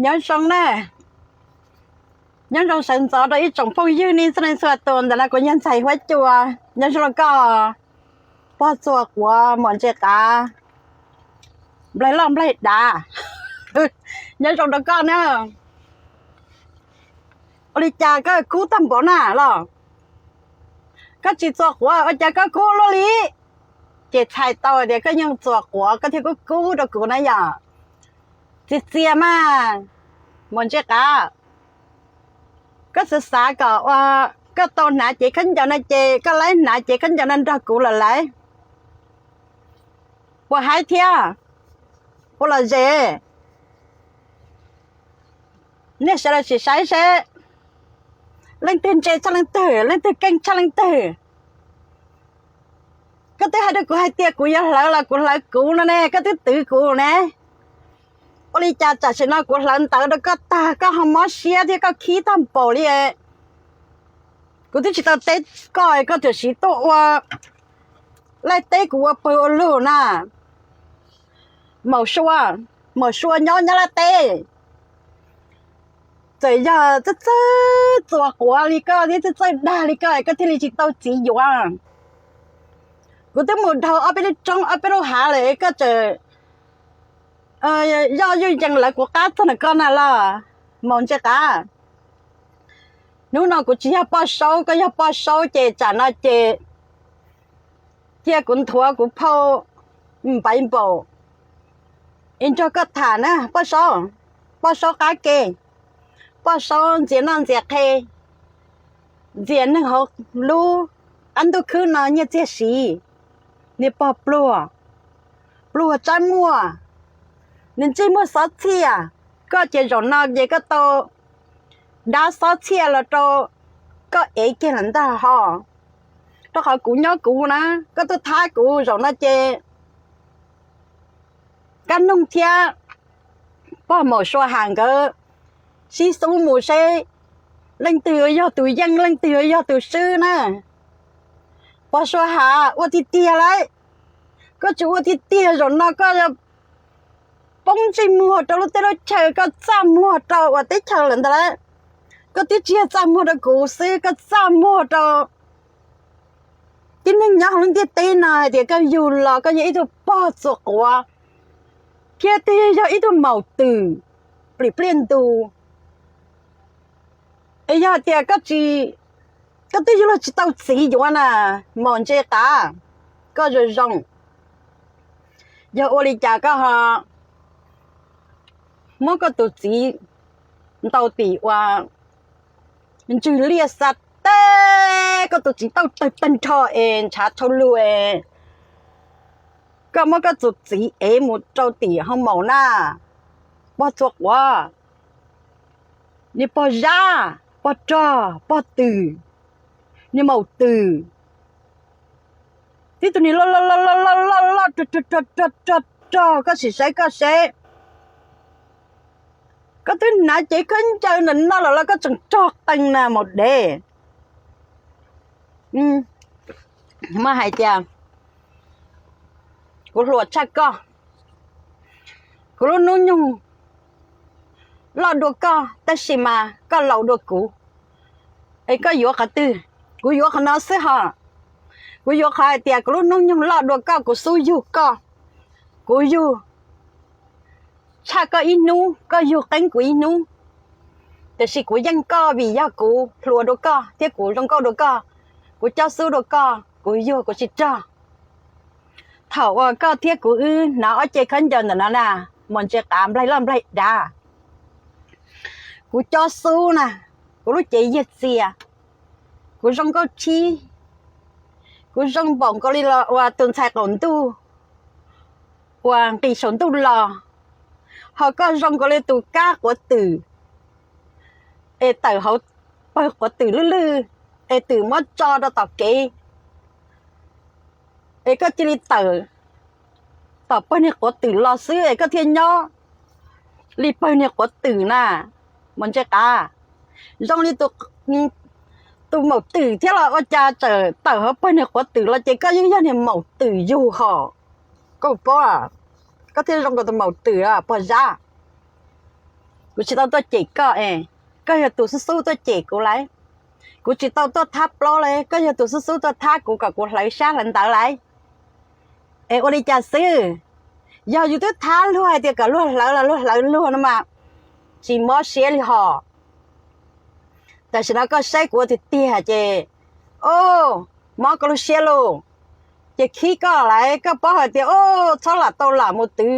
Nyob zoo na, nyob zoo sawv ntxov rau ib tsoom phooj ywg nej txhua leej txhua tus. Ntawm no kuv yog Ntxhais Huab Cua. Nyob zoo rau koj, pog txuas quav mos ntses qav, nplaig loj nplaig dav. Nyob zoo rau koj na. Ua li cas koj kub tag npaum na los? Koj tsis txuas quav ua cas koj kub luaj li? Ces txhais tau tias koj yeej txuas quav koj thiaj kub kub rau kuv na yom. Txias txias mas, mos ntses qav, koj xav xav kom ua, koj tau hnav cev khaub ncaws no ces koj laib hnav cev khaub ncaws no nrog kuv lawm lauj. Puas haib thiab? Puas lom zem? Nej sawv daws sim saib seb, leej twg ntse tshaj leej twg, leej twg keej tshaj leej twg. Koj twb hais rau kuv hais tias kuv yuav hlawv los kuv hlawv kuv no ne, koj twb twv kuv ne. Ua li cas tam sim no kuv hlawv ntawv rau koj tag koj ho mob siab thiab koj khib tag npaum li? Kuv twb tsis tau teb koj, koj tseem siv tuaj ua, laij teb kuv ua pawg ua lug na. Maum Sua, Maum Sua nyob Nyab Laj teb, txawm yog txawj txawj txuas quav li koj thiab txawj txawj dag li koj, koj thiaj li tsis tau txiv yuav. Kuv twb mus dhau ob peb lub roob ob peb lub hav lawm, koj tseem yoj yuj yees lawv kuv qab txog ntawm koj na los, Maum Ntses Qav. Hnub no kuv tsis yog Poj Saub, koj yog Poj Saub ces tsam no ces cia kuv nthuav kuv phau npaiv npaum es nrog koj tham na Poj Saub. Poj Saub qab ke, Poj Saub ntxias noj ntxias qhe, ntxias neeg hauv lub qab ntuj khwb no nyiaj txiag siv. Niag pog pluag, pluag tsab muag, nws ntsej muag xob txhiaj. Koj ces zaum no ces koj tau dab xob txhiaj los rau koj ev kiag lawm ntag ho. Rau qhov kuv nyob kuv na, koj twb thab kuv zaum no ces Kab Noog thiab pog Maum Sua Has nkawd sib xub mus seb leej twg yog tus yeej leej twg yog tus swb na. Pog Sua Has, ua tiag tiag lauj, koj tsis ua tiag tiag zaum no koj poob ntsej muag rau lub teb lub chaw, koj txaj muag rau ua teb chaws lawm ntag lauj. Koj twb tsis yog txaj muag rau kuv xwb, koj txaj muag rau tib neeg nyob hauv lub ntiaj teb no hais tias koj yug los koj yog ib tug pog txuas quav thiab twb yog ib tug maum twm plim pliaj ntu. Es yog hais tias koj tsis, koj twb yug los tsis tau txiv yuav na, Maum Ntses Qav, koj zoo zoo. Yog ua li cas koj ho muab koj tus txiv ntaus tim ua ntswg liaj xa teb, koj tus txiv tauj tawg tag nrho es ntshav tshau lug es koj muab koj tus txiv ev mus rau tim hoo maum na, pog txuas quav, niag pog zab, pog rog, pog twm, niag maum twm, tib tug niag loj loj loj loj loj loj rog rog rog rog rog, koj sim saib koj seb, koj twb hnav cev khaub ncaws ntawm no lawm los koj tseem rog qees na maum dev. Muab hais tias kuv hluas tshaj koj, kuv lub hnub nyoog loj dua koj tab sis mas koj laus dua kuv. Es koj yuav qhov twg? Kuv yuav qhov no xwb ho. Kuv yuav qhov hais tias kuv lub hnub nyoog loj dua koj, kuv xub yug koj, kuv yug tshaj koj ib hnub, koj yug qeeb kuv ib hnub. Tiam sis kuv yeej koj vim yog kuv hluas dua koj thiab kuv zoo nkauj dua koj, kuv cob xub dua koj, kuv yug kuv tsis rog. Thaum uas koj thiab kuv wb hnav ob ce khaub ncaws ntawm no na, Maum Ntses Qav, nplaig loj nplaig dav, kuv cob xub na, kuv lub cev yiag txias, kuv zoo nkauj tshib, kuv zoo npaum nkaus li los ua tus ntxhais qaum ntuj uas nqis saum ntuj los, ho koj zoo nkaus li tus kab quav twm es tawm hauv pawg quav twm lwj lwj, es twm muab tso rau tom kev, es koj cia li tawm tom pawg niag quav twm los xwb es koj thiaj nyob li pawg niag quav twm na. Maum Ntses Qav, zoo li tus maum twm thiab los ua cas txawm tawm hauv pawg niag quav twm los ces koj yeej yog niag maum twm yug hos. Koj paub, koj thiaj zoo nkaus tus maum twm pog zab. Kuv tsis tau tuaj cem koj es koj yog tus xub xub tuaj cem kuv lauj. Kuv tsis tau tuaj thab plaub lauj, koj yog tus xub xub tuaj thab kuv kom kuv hlawv xyab hlawv ntawv lauj. Es ua li cas xwb? Yog yus twb thab luag hais tias kom luag hlawv los luag hlawv luag no mas tsis mob siab li hos. Tam sim no koj saib kuv ua tiag tiag ces, o, mob koj lub siab lauj. Ces khib koj lauj, koj paub hais tias, o, txhob lam tau lam mus twv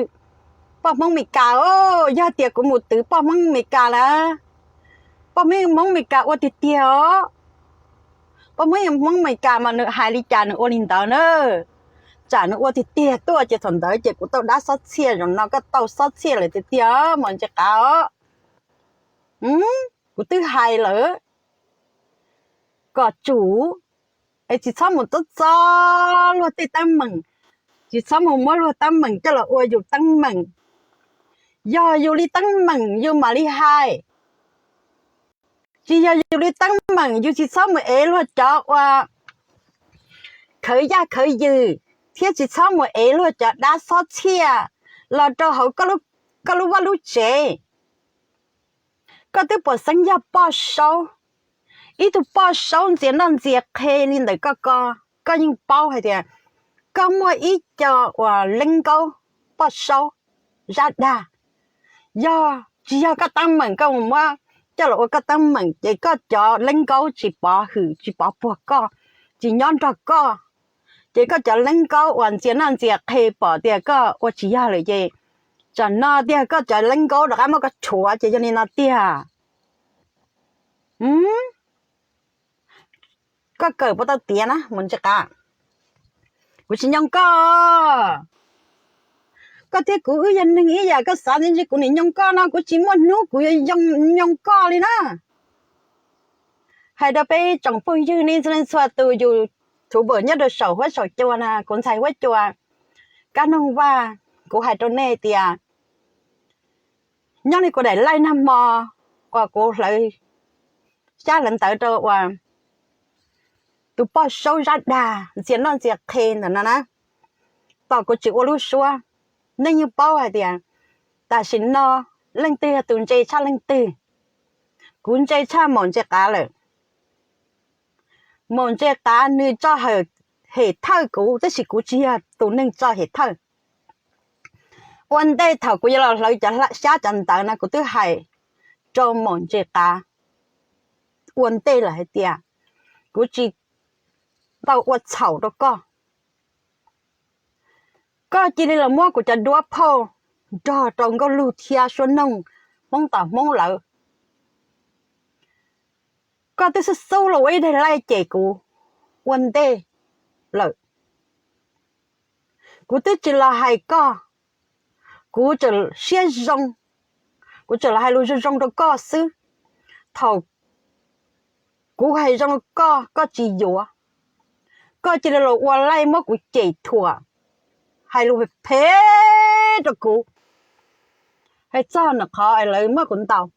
poj Hmoob Meskas os. Yog tias kuv mus twv poj Hmoob Meskas na, poj Hmoob Meskas ua tiag tiag os. Poj Hmoob Meskas mas nws hais li cas nws ua li ntawd na. Tsam nws ua tiag tiag tuaj ces thaum ntawd ces kuv tau dab xob txhiaj, zaum no koj tau xob txhiaj lawm tiag tiag os Maum Ntse Qav os. Kuv twb hais lawm kom tsum, es tsis txhob mus txob txob luag tej teeb meem, tsis txhob mus muab luag teeb meem coj los ua yus teeb meem. Yog yus li teeb meem yus mam li hais. Tsis yog yus li teeb meem yus tsis txhob mus ev luag cov uas khawv yaj khawv yws, thiab tsis txhob mus ev luag cov dab xob txhiaj los rau hauv koj lub vaj lub tsev. Koj twb pom xeeb yog poj saub, ib tug poj saub ntxias noj ntxias qhe li ntawm koj ko, koj yeej paub hais tias koj muaj ib co uas leeb nkaub poj saub zab dag. Yog tsis yog koj teeb meem koj mus muab coj los ua koj teeb meem ces koj cov leeb nkaub tsis pov hwm tsis pov puag koj, tsis nyob nrog koj. Ces koj cov leeb nkaub uas ntxias noj ntxias qhe pom tias koj ua tsis yog lawm ces tsam no tiag koj cov leeb nkaub rov qab muab koj rhuav ces yog li no tiag. Koj kawm puas tau tiav na Maum Ntse Qav? Kuv tsis nyoo koj. Koj thiab kuv wb yog neeg ib yam, koj xav ntxiv ntsis kuv nim nyoo koj no kuv tsis muaj hnub kuv yuav nyoo koj li na. Hais rau peb tsoom phooj ywg nej txhua leej txhua tus YouTube nyob rau saum huab saum cua na, kuv ntxhais huab cua Kab Noog Vaj, kuv hais rau nej tias nyob li kuv daim laij nag hmo uas kuv hlawv xyab hlawv ntawv rau uas tus poj saub zab dag ntxias noj ntxias qhe ntawm no na, tom kuv tsis ua lub suab, nej yeej paub hais tias tam sim no leej twg yog tus ntse tshaj leej twg. Kuv ntse tshaj Maum Ntse Qav lawm. Maum Ntse Qav nws tso hem thawj kuv tab sis kuv tsis yog tus neeg tso hem thawj. Ua ntej thaum kuv yuav los hlawv cov xyab cov ntawv no kuv twb hais rau Maum Ntse Qav ua ntej lawm hais tias kuv tsis tau ua txhaum rau koj. Koj cia li los muab kuv cov duab phauj nrog rau Nkauj Lug thiab Suab Noog, Hmoob tom Hmoob lawv. Koj twb xub xub los ua ib daim laij cem kuv ua ntej lawm. Kuv twb tsis los hais koj, kuv tseem siab zoo, kuv tseem los hais lus zoo zoo rau koj xwb. Thaum kuv hais zoo rau koj, koj tsis yuav, koj cia li los ua laij muab kuv cem thuam, hais lus phem phem rau kuv, hais txog nram qhov lawv muab kuv ntaus.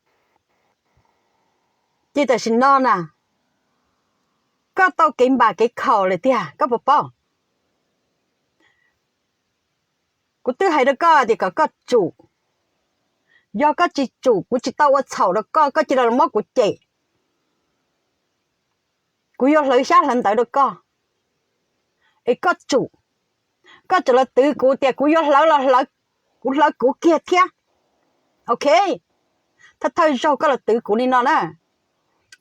Ces tam sim no na, koj tau kev npam kev khaum lawm tiag, koj puas paub? Kuv twb hais rau koj tias kom koj tsum. Yog koj tsis tsum, kuv tsis tau ua txhaum rau koj, koj cia li los muab kuv cem. Kuv yuav hlawv xyab hlawv ntawv rau koj, es koj tsum. Koj tseem los twv kuv tias kuv yuav hlawv los hlawv, kuv hlawv kuv kiag thiab. Ok, thawj thawj zaug koj los twv kuv li no na,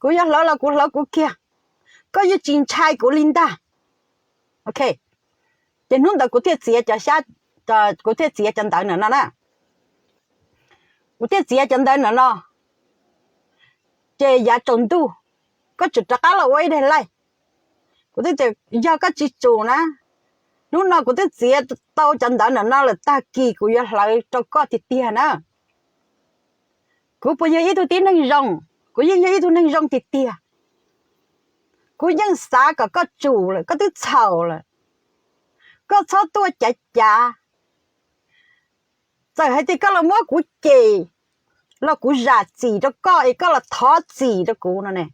kuv yuav hlawv los kuv hlawv kuv kiag, koj yeej tsis ntshai kuv li ntag. Ok, ces hnub ntawd kuv thiaj txiav cov xyab, kuv thiaj txiav cov ntawv ntawm no na. Kuv thiaj txiav cov ntawv ntawm no, ces yav tsaus ntuj koj tseem rov qab los ua ib daim laij. Kuv twb tias yog koj tsis tsum na, hnub no kuv twb txiav tau cov ntawv ntawm no lawm, tag kis kuv yuav hlawv rau koj tiag tiag na. Kuv puas yog ib tug tib neeg zoo? Kuv yeej yog ib tug neeg zoo tiag tiag. Kuv yeej xav kom koj tsum lawm, koj twb txhaum lawm, koj txhob tuaj cav cav. Txawm hais tias koj los muab kuv cem los kuv zam txim rau koj es koj los thov txim rau kuv no ne.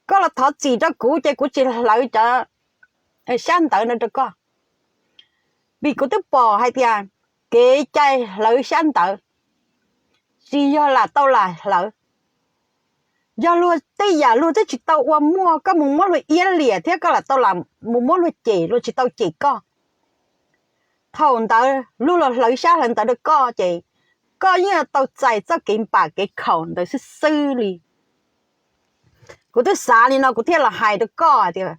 Koj los thov txim rau kuv ces kuv tsis hlawv cov xyab ntawv no rau koj, vim kuv twb pom hais tias kev cai hlawv xyab ntawv tsis yog lam tau lam hlawv. Yog luag tej yam luag twb tsis tau ua muaj, koj mus muab luag iab liam thiab koj lam tau lam mus muab luag cem, luag tsis tau cem koj. Thaum ntawd luag los hlawv xyab hlawv ntawv rau koj ces koj yeej tau txais txoj kev npam kev khaum ntawd xwb xwb li. Kuv twb xav li no kuv thiaj los hais rau koj tias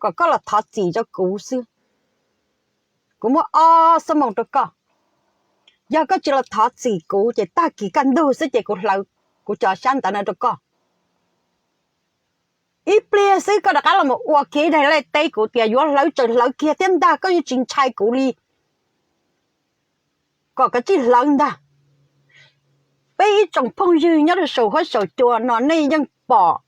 kom koj los thov txim rau kuv xwb. Kuv muab ob xuab moos rau koj. Yog koj tsis los thov txim kuv ces tag kis kaj ntug xwb ces kuv hlawv kuv cov xyab ntawv no rau koj. Ib pliag xwb koj rov qab los mus ua kiag ib daim lej teb kuv tias yuav hlawv tseem hlawv kiag thiab ntag, koj yeej tsis ntshai kuv li. Kom koj tsij hlawv ntag. Peb ib tsoom phooj ywg nyob rau saum huab saum cua no nej yeej pom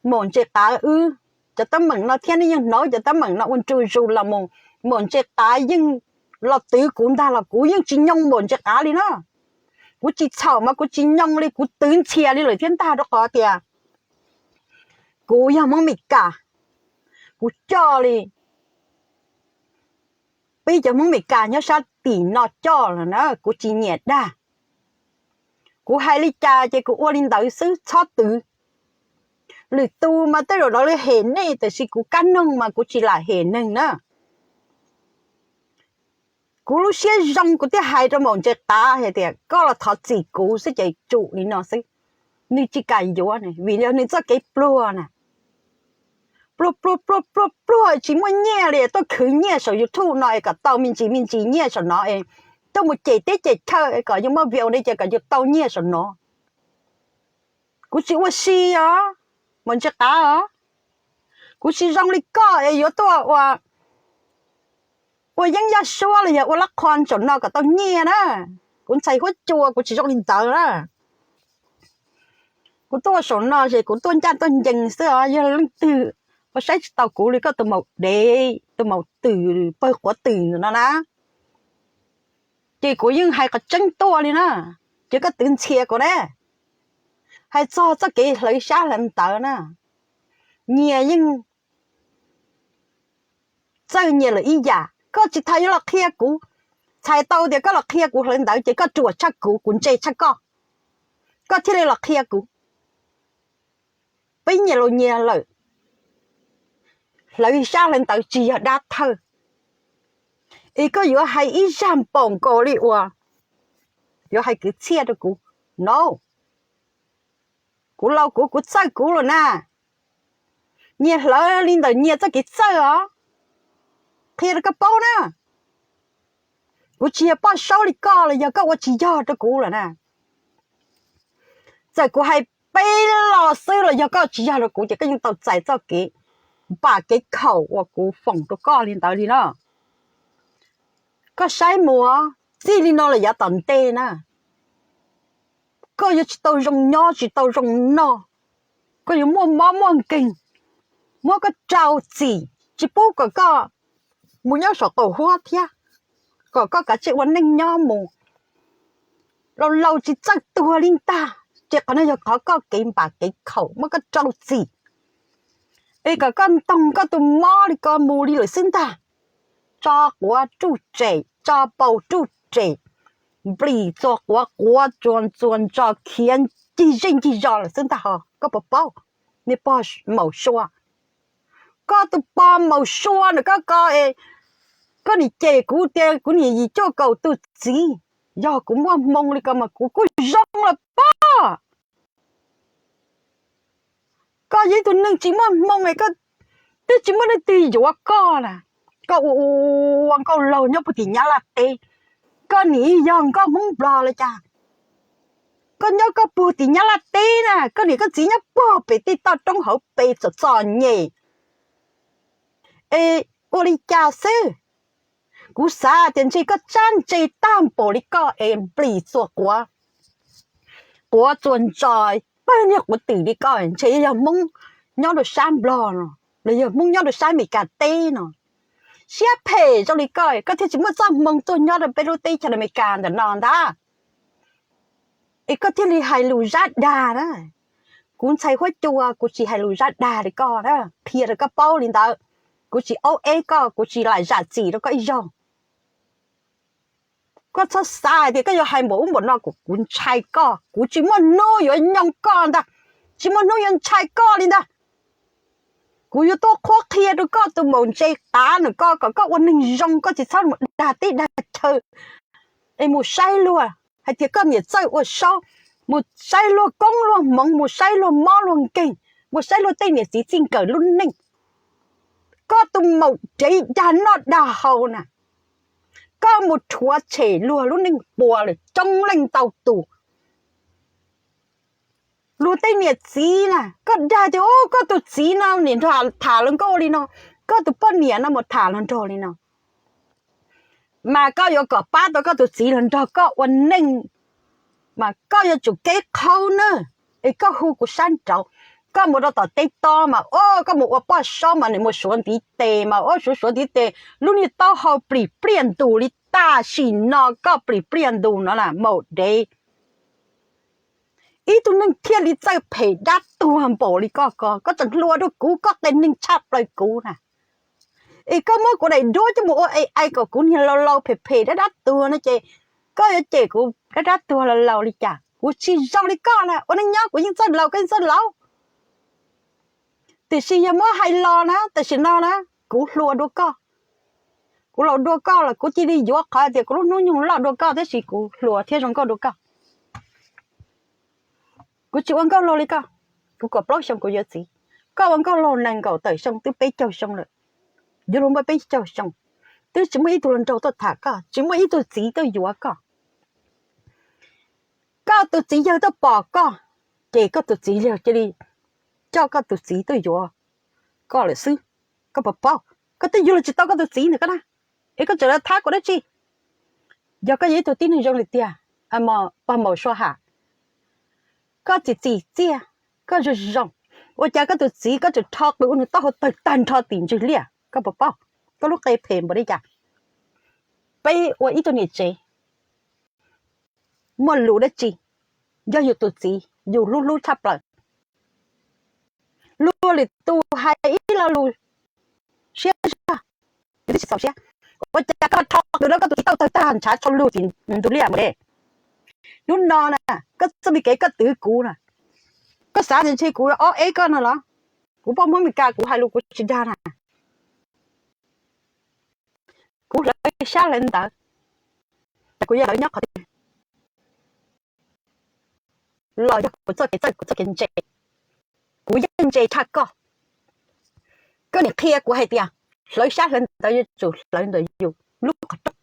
Maum Ntses Qav wb cov teeb meem no thiab nej yeej hnov cov teeb meem no ua ntu zus los mus. Maum Ntses Qav yeej los twv kuv ntag los kuv yeej tsis nyoo Maum Ntses Qav li na. Kuv tsis txhaum mas kuv tsis nyoo li, kuv twv ntxhias li lawm thiab ntag rau qhov tias kuv yog Hmoob Mes Kas, kuv coj li peb cov Hmoob Mes Kas nyob sab tim no coj lawm na, kuv tsis nyiam dag. Kuv hais li cas ces kuv ua li ntawd xwb, txhob twv. Lwm tus mas tej zaum lawv li hem nej, tiam sis kuv kab noog mas kuv tsis lam hem neeg na. Kuv lub siab zoo kuv thiaj hais rau Maum Ntses Qav hais tias koj los thov txim kuv xwb ces tsum li no xwb. Nws tsis kam yuav vim yog nws txoj kev pluag na. Pluag pluag pluag pluag pluag tsis muaj nyiaj li, tuaj khwv nyiaj saum YouTube no es kom tau me ntsis me ntsis nyiaj saum no es tuaj mus cem teb cem chaw es kom yus muaj view li ces kom yus tau nyiaj saum no. Kuv tsis ua si os, Maum Ntses Qav os. Kuv tsis zoo li koj es yuav tuaj ua yeeb yaj suab los yog ua lab qhua saum no kom tau nyiaj na. Kuv ntxhais huab cua kuv tsis zoo li ntawd na. Kuv tuaj saum no ces kuv tuaj ncaj tuaj ncees xwb os, yog leej twg ua saib tsis tau kuv li koj tus maum dev tus maum twm pawg quav twm no na, ces kuv yeej hais qhov tseeb tuaj li na, ces koj twv ntxhias kuv ne. Hais txog txoj kev hlawv xyab hlawv ntawv na, nyias yeej txawj nyias lawm ib yam, koj tsis tas yuav los qhia kuv. Txhais tau tias koj los qhia kuv hlawv ntawv ces koj ruam tshaj kuv, kuv ntse tshaj koj, koj thiaj li los qhia kuv. Peb nyias los nyias lawm, hlawv xyab hlawv ntawv tsis yog dab thawj. Es koj yuav hais ib zaj npaum nkaus li uas yuav hais kwv txhiaj rau kuv no. Kuv laus kuv, kuv txawj kuv lawm na. Nyias hlawv li ntawm nyias txoj kev txawj os. Qhia rau koj paub na, kuv tsis yog poj saub li koj los yog koj ua tsis yog rau kuv lawm na. Txawm kuv hais peb lo xwb los yog koj tsis yog rau kuv ces koj yeej tau txais txoj kev npam kev khaum uas kuv foom rau koj li ntawd li na. Koj saib mus, txij li no los yav tom ntej na, koj yuav tsis tau zoo nyob tsis tau zoo noj. Koj yuav muaj mob muaj nkeeg, muab koj rau txim, tsis pub kom koj mus nyob saum qaum huab thiab, kom koj kav tsij ua neej nyob mus. Laus laus tsis txawj tuag li ntag, ces qhov no yog qhov koj kev npam kev khaum muab koj rau txim. Es kom koj ntoog koj tus mob li ko mus li lawm xwb ntag. Tso quav ruj tsem, tso paus ruj tsem, nplis txuas quav, quav txuas ntso khiav ncig zej ncig zos lawm xwb ntag ho. Koj puas paub, niag pog maum sua, koj tus pog maum sua ntawm koj ko es koj nim cem kuv tias kuv niam yim cuaj kaum tus txiv. Yog kuv muaj hmoo li ko mas kuv kuj zoo lawm pob. Koj yog ib tug neeg tsis muaj hmoo es koj twb tsis muaj leej twg yuav koj na. Koj ua ua nkauj laug nyob puag tim Nyab Laj teb, koj nim yog nkauj Hmoob Nplog li cas? Koj nyob koj puag tim Nyab Laj teb na, koj niam koj txiv nyob puag pem tej toj roob hauv pes txom txom nyem. Es ua li cas xwb? Kuv xav tias ntshe koj tsab ntse tag npaum li koj es nplis txuas quav, quav txuas ntso, pawg niag quav twm li koj ntshe yog Hmoob nyob rau sab Nplog no, los yog Hmoob nyob rau sab Amelikas teb no. Siab phem zoo li koj, koj thiaj tsis muaj txoj hmoo tuaj nyob rau peb lub teb chaws Amelikas ntawm no ntag. Es koj thiaj li hais lus zab dag na. Kuv ntxhais huab cua kuv tsis hais lus zab dag li koj na, qhia rau koj paub li ntawd. Kuv tsis aub eb koj, kuv tsis lam zam txim rau koj ib zaug. Koj txhob xav hais tias koj yuav hais npaum ub npaum no kom kuv ntshai koj, kuv tsis muaj hnub yuav nyoo koj ntag, tsis muaj hnub yuav ntshai koj li ntag. Kuv yuav tuaj qhuab qhia rau koj tus maum ntse qav no koj kom koj ua neeg zoo, koj tsis txhob mus dag teb dag chaw es mus saib luag hais tias koj niam txawj ua saub, mus saib luag koob luag hmoov, mus saib luag mob luag nkeeg, mus saib luag tej niam txiv txij nkawm lub neej. Koj tus maum dev dag noj dag haus na, koj mus rhuav tshem luag lub neej puas lawm coob leej ntau tus. Luag tej niam txiv na, koj dag tias, o, koj tus txiv no niam nrog tham hluas nkauj ua li no, koj tus poj niam no mus tham hluas nraug li no. Mas koj yuav kom pab tau koj tus txiv los nrog koj ua neej, mas koj yuav tsum kev qhau na, es koj hu kuv sab nraud. Koj mus rau tom teb tob mas, o, koj mus ua poj saub mas nws mus suav ntiv tes mas, o, suav suav ntiv tes, lub niag taub hau plim pliaj ntus li. Tam sim no koj plim pliaj ntus no na maum dev, ib tug neeg thiaj li txawj phem dab tuag npaum li koj ko, koj tseem hluas dua kuv, koj qias neeg tshaj plaws kuv na. Es koj muab kuv daim duab coj mus ua ai kom kuv niag laus laus phem phem dab dab tuag no ces koj yuav cem kuv dab dab tuag laus laus li cas? Kuv tsis zoo li koj na, ua neej nyob kuv yeej txawj laus koj yeej txawj laus. Tiam sis yog muab hais los na, tam sim no na, kuv hluas dua koj, kuv laus dua koj los kuv cia li yuav qhov tias kuv lub hnub nyoog loj dua koj tab sis kuv hluas thiab zoo nkauj dua koj. Kuv tsis ua nkauj laug li koj, kuv kaum plaub xyoo kuv yuav txiv, koj ua nkauj laug nees nkaum tawm xyoo twb peb caug xyoo lawm, yuav luag npaj peb caug xyoo, twb tsis muaj ib tug hluas nraug tuaj tham koj, tsis muaj ib tug txiv tuaj yuav koj. Koj tus txiv yawg tuaj pom koj, ces koj tus txiv yawg cia li coj koj tus txiv tuaj yuav koj lawm xwb. Koj puas paub? Koj twb yuav los tsis tau koj tus txiv ntag koj na, es koj tseem los thab kuv dab tsi? Yog koj yog ib tug tib neeg zoo li tiag, pog maum sua ham, koj txim txim txiaj, koj zoo zoo, ua cas koj tus txiv koj tseem rho qws ua nws taub hau tawg tag nrho tim ntsws liaj? Koj puas paub koj lub qe phem npaum li cas? Peb ua ib tug niam tsev muaj lus dab tsi? Yog yus tus txiv yus hlub hlub tshaj plaws, luag lwm tus hais ib lo lus siab zog yus twb tsis txaus siab. Ua cas koj rho qws rau koj tus txiv taub hau tawg tag nrho tsaus lug tim ntug liaj mus li? Hnub no na, koj txoj me kev koj twv kuv na, koj xav tias ntshe kuv ob eb koj no los? Kuv poj Hmoob Meskas kuv hais lus kuv tsis dag na. Kuv hlawv sab hlawv ntawv, kuv yuav hlawv nyob qhov twg los yog kuv txoj kev txawj kuv txoj kev ntse, kuv yeej ntse tshaj koj. Koj niam qhia kuv hais tias hlawv sab hlawv ntawv yuav tsum hlawv ntawm yus lub qhov rooj,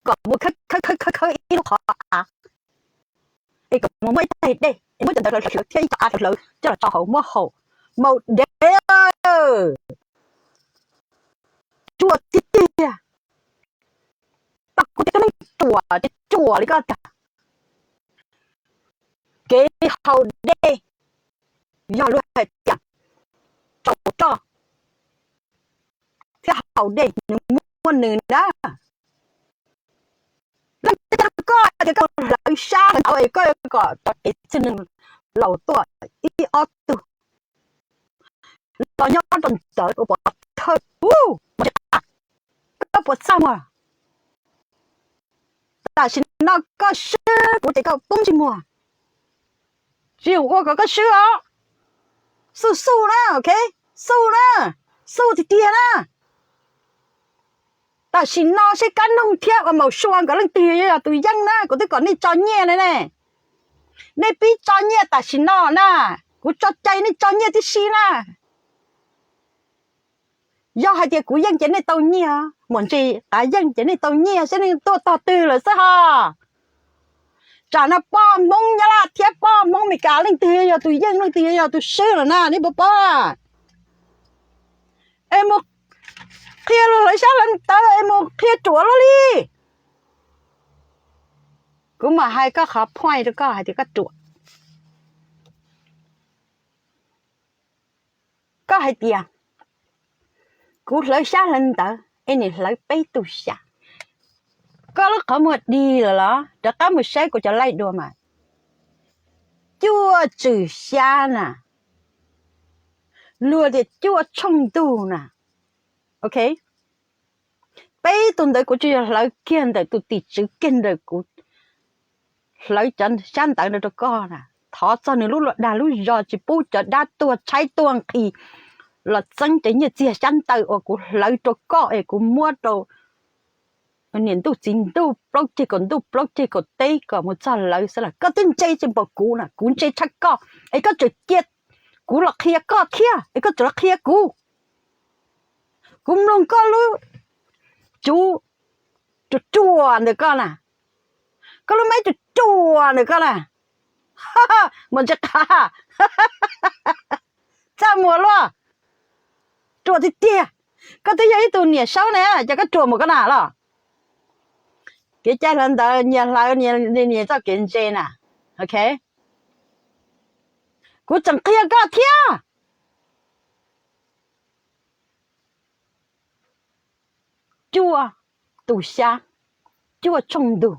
kom mus khawb khawb khawb khawb ib lub qhov av, es kom mus muaj ib tag dej es muab cov ntawv hlawv hlawv thiab ib co av hlawv hlawv coj los tso hauv muab haus. Maum dev, ruam tiag tiag. Tau kuv tias koj neeg ruam ces ruam li koj tiag. Kev haus dej, yog luag hais tias tsaus roj thiab haus dej nws muaj nws na. Leej twg coj koj tias koj hlawv sab hlawv ntawv es koj kom cov kev txhiaj neeg laus tuaj ib ob tug los nyob rau ntawd ua pov thawj, koj puas txaj muag? Tam sim no koj swb kuv ces koj poob ntsej muag, tsis yog ua kom koj swb os. Xub xub na, ok, xub na, xub tiag tiag na. Tam sim no seb Kab Noog thiab ua Maum Sua nkawd leej twg yuav yog tus yeej na, kuv twb kom nej tso nyiaj na ne. Nej pib tso nyiaj tam sim no na, kuv tso cai nej tso nyiaj tib si na. Yog hais tias kuv yeej ces nej tau nyiaj, Maum Ntse Qav yeej ces nej tau nyiaj, seb nej tuaj tog twg lawm xwb ho. Tsam no poj Hmoob Nyab Laj thiab poj Hmoob Amelikas leej twg yog tus yeej leej twg yog tus swb lawm na, nej puas paub? Es mus qhia luag hlawv sab hlawv ntawv es mus qhia ruam luaj li. Kuv mam hais koj qhov point rau koj hais tias koj ruam. Koj hais tias kuv hlawv sab hlawv ntawv es nim hlawv peb tug xyab. Koj lub qhov muag dig lawm los? Rov qab mus saib kuv cov live dua mas. Cuaj tswm xyab na, luag tias cuaj tshooj ntug na, ok. Peb tug ntawd kuv tsuas yog hlawv kiag ntawm tus tim tswv kiag ntawm kuv, hlawv cov xyab ntawv no rau koj na. Thov txog nws lub luag dag lub zog tsis pub cov dab tuag tshaib tuag nqhis los txeeb cov nyiaj txiag xyab ntawv uas kuv hlawv rau koj es kuv muab rau niam ntuj txiv ntuj plaub ceg kaum ntuj plaub ceg kaum teb kom mus txog lawv xwb los koj twb ntse tsis npaum kuv na, kuv ntse tshaj koj. Es koj tseem cia kuv los qhia koj thiab es koj tseem los qhia kuv. Kuv mloog koj lub cuv ruam ruam ntawm koj na, koj lub maib ruam ruam ntawm koj na, mas ntse qha txaj muag luaj, ruam tiag tiag. Koj twb yog ib tug niam saub na, ces koj ruam mus koj na los. Kev cai hlawv ntawv nyias hlawv nyias txoj kev ntse na, ok. Kuv tseem qhia koj thiab. Cuaj tus xyab, cuaj tshooj ntug,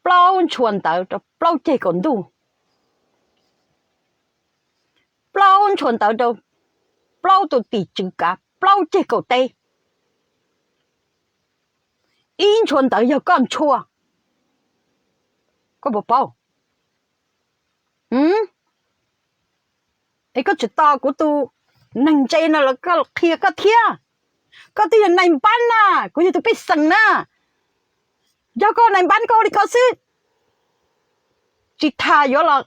plaub ntshua ntawv rau plaub ceg kaum ntuj, plaub ntshua ntawv rau plaub tus tim tswv kav plaub ceg kaum teb. Ib ntshua ntawv yog koj ntshua, koj puas paub? Es koj tsis tos kuv tus neeg ntse no los koj qhia koj thiab. Koj twb yog nais npab na, kuv yog tus pej xeem na. Yog koj nais npab koj ua li ko xwb, tsis tas yuav los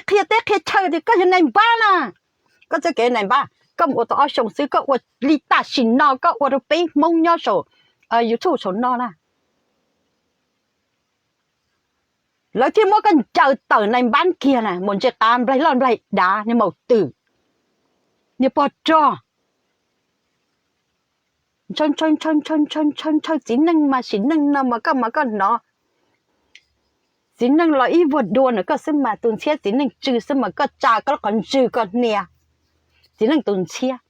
qhia teb qhia chaw tias koj yog nais npab na. Koj txoj kev nais npab koj mus ua tau ob xyoo xwb, koj ua li tam sim no koj ua rau peb Hmoob nyob saum YouTube saum no na. Lawv thiaj muab koj ncaws tawm nais npab kiag na, mus ntse qha nplaig loj nplaig dav niag maum twm, niag pog rog. Ntshaw ntshaw ntshaw ntshaw ntshaw ntshaw ntshaw txiv neej mas sim neej no mas koj mas koj hnov. Txiv neej los ib vuag dua ntawm koj xwb mas tus ntxhiab txiv neej tsw xwb mas koj tsa koj lub qhov ntswg koj hnia txiv neej tus ntxhiab.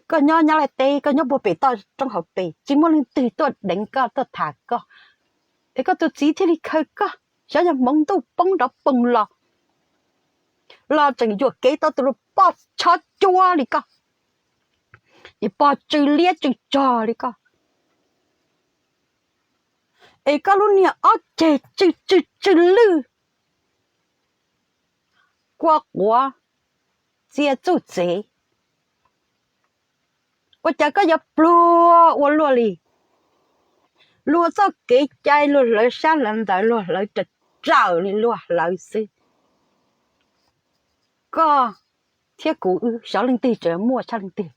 Koj nyob Nyab Laj teb, koj nyob puag pem toj roob hauv pes, tsis muaj leej twg tuaj deev koj tuaj tham koj, es koj tus txiv thiaj li khaws koj. Xyov yog hmoov ntuj poob nrov poog los, los tseem yuam kev tau tus lus poj tshob cuab li koj, es pog tsw liab tsw tsog li koj, es koj lub niag ob ceg tsw tsw tsw lwj, kua quav txia txuj txev. Ua cas koj yuav pluag ua luaj li? Luag txoj kev cai luag hlawv sab hlawv ntawv luag hlawv raws raws li luag hlawv xwb. Koj thiab kuv wb xyov leej twg tseem muaj tshaj leej twg.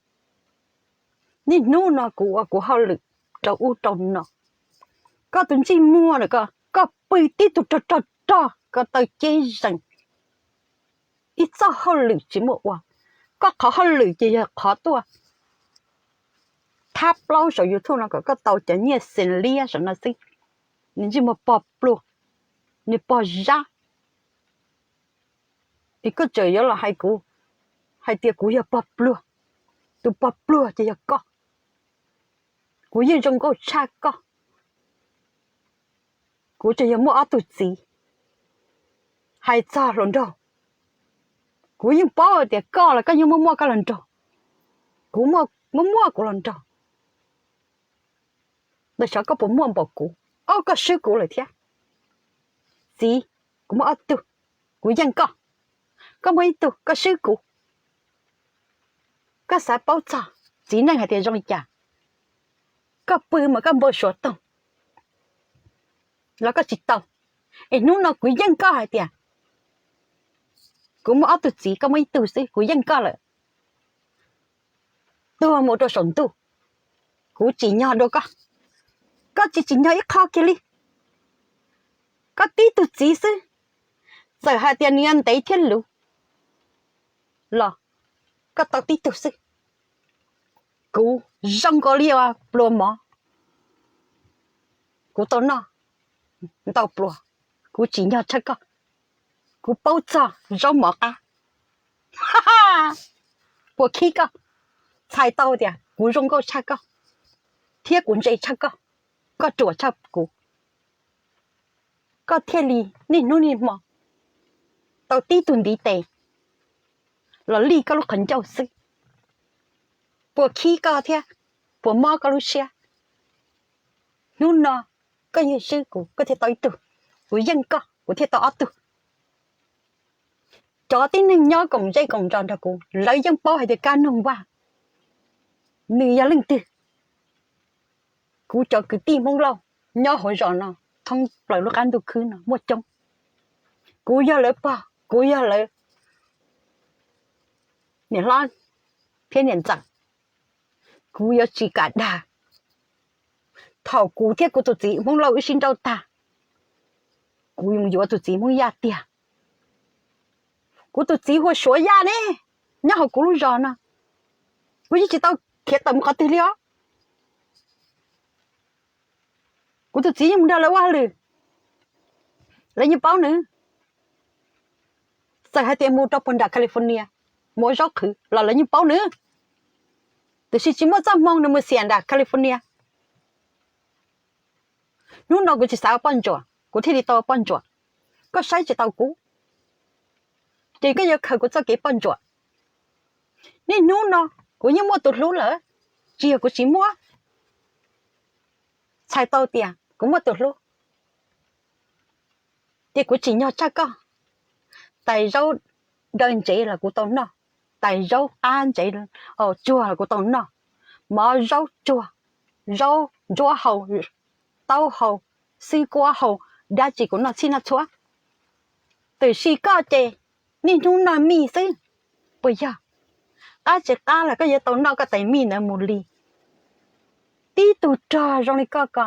Niaj hnub no kuv ua kuv hauj lwm rau ub rau no, koj tus ntsej muag na, koj pw tib tug rog rog rog, koj taw ceb zees, ib txoj hauj lwm tsis muaj ua. Koj qhov hauj lwm ces yog qhov tuaj thab plaub saum YouTube no kom koj tau cov nyiaj xees liab saum no xwb. Niag ntsej muag pog pluag, niag pog zab. Es koj tseem yuav los hais kuv hais tias kuv yog pog pluag. Tus pog pluag ces yog koj. Kuv yeej zoo nkauj tshaj koj. Kuv tseem yog muaj ob tug txiv. Hais txog hluas nraug, kuv yeej paub tias koj los koj yeej muaj muaj koj hluas nraug, kuv muaj muaj kuv hluas nraug. Ntawm xyov koj puas muaj npaum kuv, ob koj swb kuv lawm thiab. Txiv, kuv muaj ob tug, kuv yeej koj. Koj muaj ib tug koj swb kuv. Koj xav paub txog txiv neej hais tias zoo li cas, koj pw mas koj npau suav toog los koj tsis tau. Es hnub no kuv yeej koj hais tias kuv muaj ob tug txiv, koj muaj ib tug xwb, kuv yeej koj lawm. Tuag mus rau saum ntuj, kuv tsim nyog dua koj. Koj tsis tsim nyog ib qho kiag li. Koj tib tug txiv xwb, txawm hais tias nws yuav ntev thiab luv los koj tau tib tug xwb. Kuv zoo nkaus li pluas mov, kuv tau noj ntau pluas, kuv tsim nyog tshaj koj. Kuv paub txog zaub mov qab puas khib koj, txhais tau tias kuv zoo nkauj tshaj koj thiab kuv ntse tshaj koj, koj ruam tshaj kuv. Koj thiaj li niaj hnub niaj hmo tau tib tug ntiv tes los lij koj lub qhov ncauj xwb. puas khib koj thiab puas mob koj lub siab. Hnub no koj yeej swb kuv, koj thiaj tau ib tug, kuv yeej koj, kuv thiaj tau ob tug. Cov tib neeg nyob koom zej koom zos nrog kuv, lawv yeej paub hais tias Kab Noog Vaj nws yog leej twg. Kuv cov kwv tij Hmoob Lauj nyob hauv zos no thoob plaws lub qab ntuj khwb no muaj coob. Kuv yog lawv pog, kuv yog lawv niam hlob thiab niam ntxawm. Kuv yuav tsis kam dag. Thaum kuv thiab kuv tus txiv Hmoob Lauj wb sib nrauj tag, kuv yuav tus txiv Hmoob Yaj tiag. Kuv tus txiv hu ua Suav Yaj ne, nyob hauv kuv lub zos no. Kuv yeej tsis tau khiav tawm mus qhov twg li os. Kuv tus txiv yeej mus nrog lawv ua hauj lwm, lawv yeej paub nws. Txawm hais tias mus rau puag nram California mus ua zaub qhwv los lawv yeej paub nws, tiam sis tsis muaj txoj hmoo nws mus xiam nram California. Hnub no kuv tsis xav ua poj ntsuam, kuv thiaj li tau ua poj ntsuam. Koj saib tsis taus kuv, ces koj yuav khaws kuv txoj kev poj ntsuam. Niaj hnub no kuv yeej muaj tus hlub lawm, tsis yog kuv tsis muaj. Txhais tau tias kuv muaj tus hlub, ces kuv tsim nyog tshaj koj. Tais zaub daw ntsev los kuv tau noj, tais zaub qab ntsev, tsuag los kuv tau noj, mov zaub tsuag, zaub ntsuab hau, taub hau, xwb kuab hau, dab tsi kuv noj txhij noj txhua. Tiam sis koj ces niaj hnub noj mij xwb, puas yog? Qab tsis qab los koj yuav tau noj koj tais mij ntawd mus li. Tib tug rog zoo li koj ko,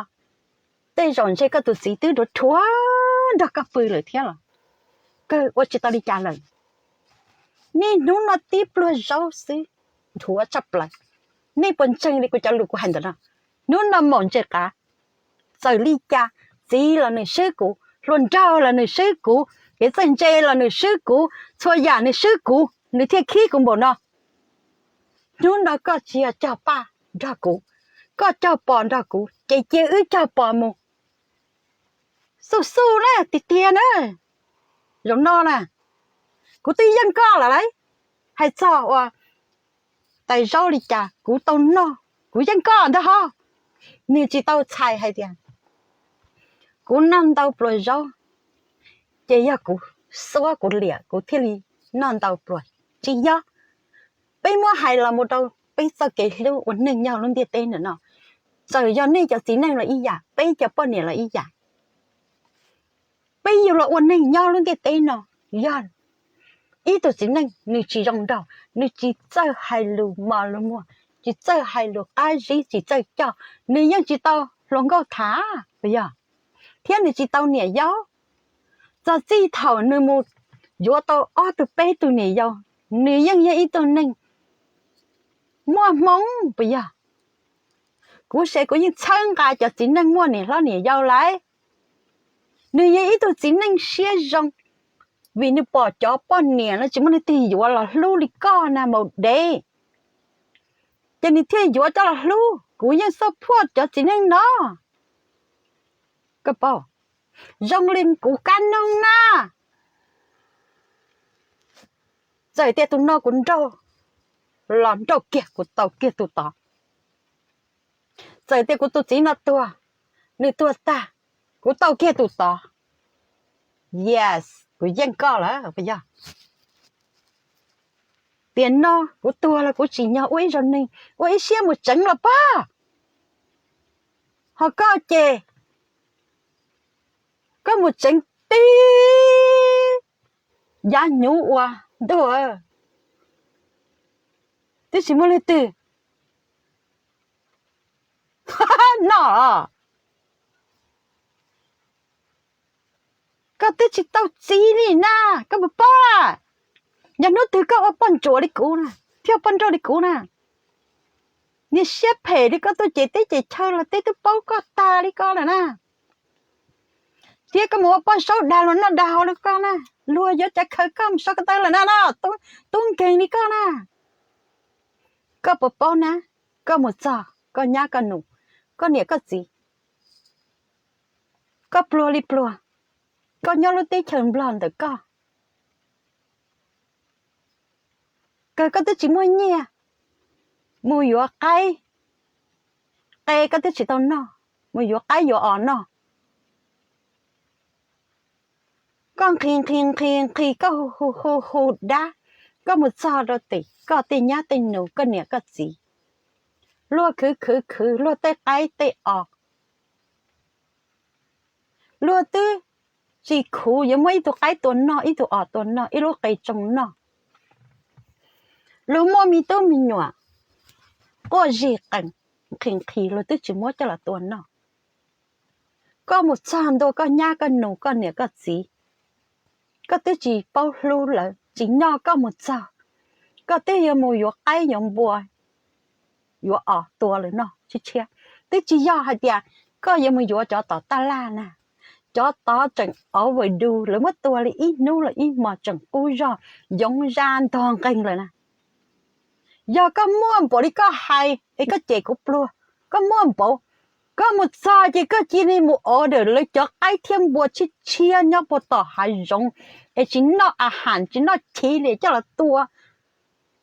tej zaum ntshe koj tus txiv twb dhuav rhuav nrog koj pw lawm thiab los kawg ua tsis tau li cas lawm. Niaj hnub noj tib pluag zaub xwb, dhuav tshaj plaws. Nej puas ntseeg li kuv cov lus kuv hais ntawm no? Hnub no maum ntses qav, txawm li cas, txiv los nws swb kuv, hluas nraug los nws swb kuv, kev txawj ntse los nws swb kuv, txhua yam nws swb kuv, nws thiaj khib kuv npaum no. Hnub no koj tsis yog cog paj nrog kuv, koj cog pos nrog kuv, ces cia wb cog pos mus. Xub xub na, tiag tiag na, zaum no na, kuv twb yeej koj lawm lauj. Hais txog ua tais zaub li cas kuv tau noj, kuv yeej koj ntag ho. Nws tsis tau txhais hais tias kuv noj ntau pluas zaub, ces yog kuv xuab kuv liam kuv thiaj li noj ntau pluas. Tsis yog. Peb muab hais los mus rau peb txoj kev hlub ua neej nyob lub ntiaj teb ntawm no, txawm yog nej cov txiv neej los ib yam, peb cov poj niam los ib yam. Peb yug los ua neeg nyob lub ntiaj teb no, yog ib tug txiv neej nws tsis zoo nraug, nws tsis txawj hais lus mos lus muag, tsis txawj hais lus qab zib, tsis txawj coj, nws yeej tsis tau hluas nkauj tham, puas yog? Thiab nws tsis tau niam yau. Txog txij thaum nws mus yuav tau ob tug peb tug niam yau, nws yeej yog ib tug neeg muaj hmoo, puas yog? Kuv ces kuv yeej txhawb nqa cov txiv neej muaj niam hlob niam yau lawm. Nws yog ib tug txiv neej siab zoo, vim nws pom cov poj niam no tsis muaj leej twg yuav los hlub li koj na maum dev, ces nws thiaj yuav coj los hlub. Kuv yeej xoj phuaj cov txiv neej no. Koj paub, zoo li kuv Kab Noog na, txawm tias tus no kuv nrauj los nrauj kiag kuv tau kiag tus tod. Txawm tias kuv tus txiv no tuag, nws tuag tag, kuv tau kiag tus tod. Yes, kuv yeej koj lawm puas yog? Tiam no kuv tuag los kuv tsim nyog ua ib zaug neeg, ua ib siab mus tseev los pab. Ho koj ces koj mus tseev tib yav hnyuv ua ntuj, twb tsis muaj leej twg noj. Koj twb tsis tau txiv li na, koj puas paub na? Yog hnub twg koj ua poj ntsuam li kuv na, thiab ua poj nrauj li kuv na, niag siab phem li koj tuaj ces teb ces chaw los teb twb paub koj tag li koj lawm na. Thiab koj mus ua poj saub dag luag noj dag haus li koj na, luag yuav cav khaws koj mus so ko taw lawm na, tub nkeeg li koj na. Koj puas paub na, koj mus txog koj nyab koj nus, koj niam koj txiv, koj pluag li pluag, koj nyob lub teb chaws Nplog ntawm koj, kawg koj twb tsis muaj nyiaj, mus yuav qaib, qe koj twb tsis tau noj, mus yuav qaib yuav os noj. Koj nqhis nqhis nqhis nqhis, koj hu hu hu hu dab, koj mus txog rau tim koj tej nyab tej nus, koj niam koj txiv, luag khwv khwv khwv luag tej qaib tej os. Luag twb tsis khuv yuav muab ib tug qaib tua noj, ib tug os tua noj, ib lub qe tsoo noj. Luag muaj me tub me nyuam quaj zig qees, nqhis nqhis luag twb tsis muab coj los tua noj. Koj mus txog ntua koj nyab koj nus, koj niam koj txiv, koj twb tsis paub hlub lawv, tsim nyog koj mus txog, koj twb yuav mus yuav qaib yuav npua, yuav os tua lawv noj tshiab tshiab. Twb tsis yog hais tias koj yuav mus yuav cov tod taj laj na, cov tod tseem overdose, lawv muab tua li ib hnub los ib hmos tseem qub zog, yoov zaj ntog nqeeg lawm na. Yog koj muaj npaum li koj hais es koj cem kuv pluag, koj muaj npaum, koj mus txog ces koj cia li mus order lawv cov qaib thiab npua tshiab tshiab nyob puag tom hav zoov, es tsis noj a has tsis noj chiv li coj los tua,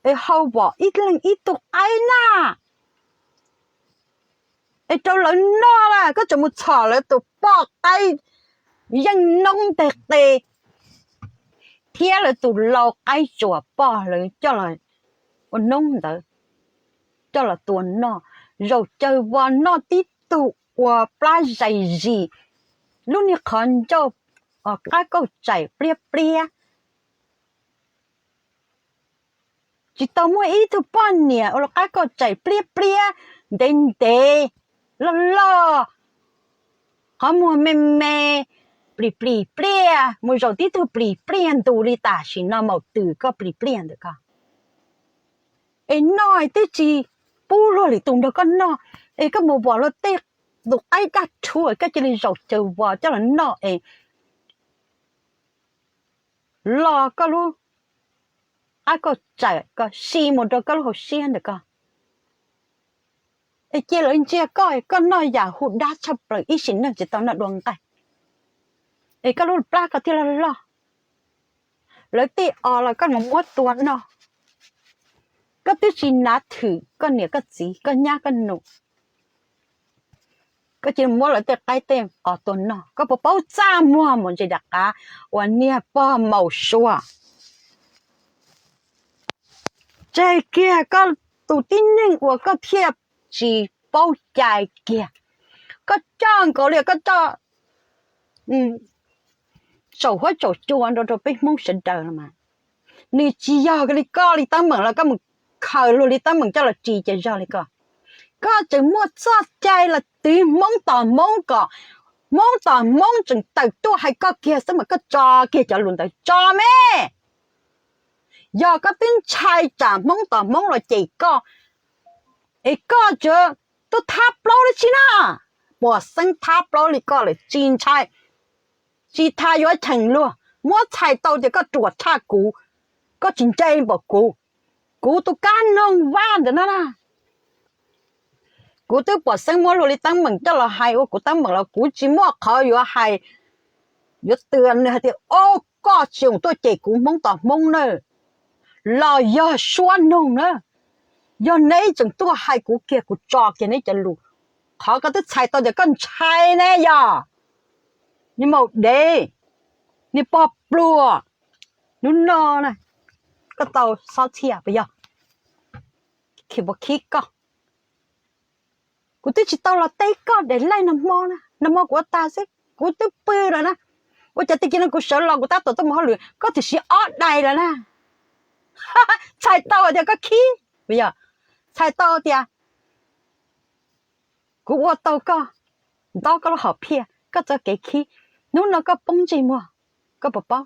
es hau vom ib leeg ib tug qaib na, es rau lawv noj lawm koj tseem mus txhom lawv tus poj qaib yeej noob nteg qe thiab lawv tus lau qaib tsuas poj lawv coj los ua noob ntawd, coj los tua noj, zaum caws vos noj tib tug ua plab zais zis, lub niag qhov ncauj qab kauj tsaim pliab pliab. Tsis tau muaj ib tug poj niam ua qab kauj tsaim pliab pliab, ntev ntev, loj loj, qhov muag me me, plis plis pliaj, mus zaum tib tug plis pliaj ntus li tam sim no maum twm koj plis pliaj ntawm koj. Es noj twb tsis pub luag lwm tus nrog koj noj, es koj mus vom luag tej tus qaib daj rhuv koj cia li zaum caws vos coj los noj es lo koj lub qab kauj tsaim ko si mus rau koj lub hauv siab ntawm ko, es cia lawv ntsia koj, koj noj yam hu dab tshaj plaws ib sim neej tsis tau noj dua nqaij, es koj lub plab koj thiaj loj loj. Lawv tej os los koj mus muab tua noj, koj twb tsis nav thwm koj niam koj txiv koj nyab koj nus, koj cia li muab lawv tej qaib tej os tua noj, koj puas paub txaj muag mus ntsis dam qav uas niag pog maum suav. Tseg kiag koj tus tib neeg uas koj thiaj tsis paub cai kiag, koj coj nkaus li koj coj saum huab saum cua nrau rau peb Hmoob sawv daws los mas, nws tsis yog li koj li teeb meem los koj mus khaws luag li teeb meem coj los ris ces zog li koj. Koj tseem muaj txoj cai los twv Hmoob tom Hmoob kom Hmoob tom Hmoob tseem tawm tuaj hais koj kiag xwb mas koj tso kiag cov lus ntawd tso me. Yog koj twb ntshai tsam Hmoob tom Hmoob los cem koj, es koj tsuas tuaj thab plaub dab tsi na? Puas xeeb thab plaub li koj lawm tsis ntshai, tsis tas yuav cheem luag, muab txhais tau tias koj ruam tshaj kuv, koj tsis ntse npaum kuv, kuv tus kab noog vaj ntawm no na. Kuv twb puas xeeb muab luag li teeb meem coj los hais ua kuv teeb meem los kuv tsis muaj qhov yuav hais, yuav tw nws hais tias o, koj tsis tuaj cem kuv Hmoob tom Hmoob na, los yog suab noog na, yog neb tseem tuaj hais kuv kiag kuv tso kiag neb cov lus, qhov koj twb txhais tau tias koj ntshai ne yog, niag maum dev, niag pog pluag, hnub no na, koj tau xob txhiaj puas yog? Khib puas khib koj. Kuv twb tsis tau los teb koj daim laij nag hmo na, nag hmo kuv ua tag xwb kuv twb pw lawm na. Ua cas tag kis no kuv sawv los kuv tab tom tuaj mus hauj lwm koj tiam sis ob daim lawm na. Txhais tau tias koj khib puas yog? Txhais tau tias kuv ua tau koj, ntaub koj lub hom phiaj, koj txoj kev khib, hnub no koj poob ntsej muag, koj puas paub?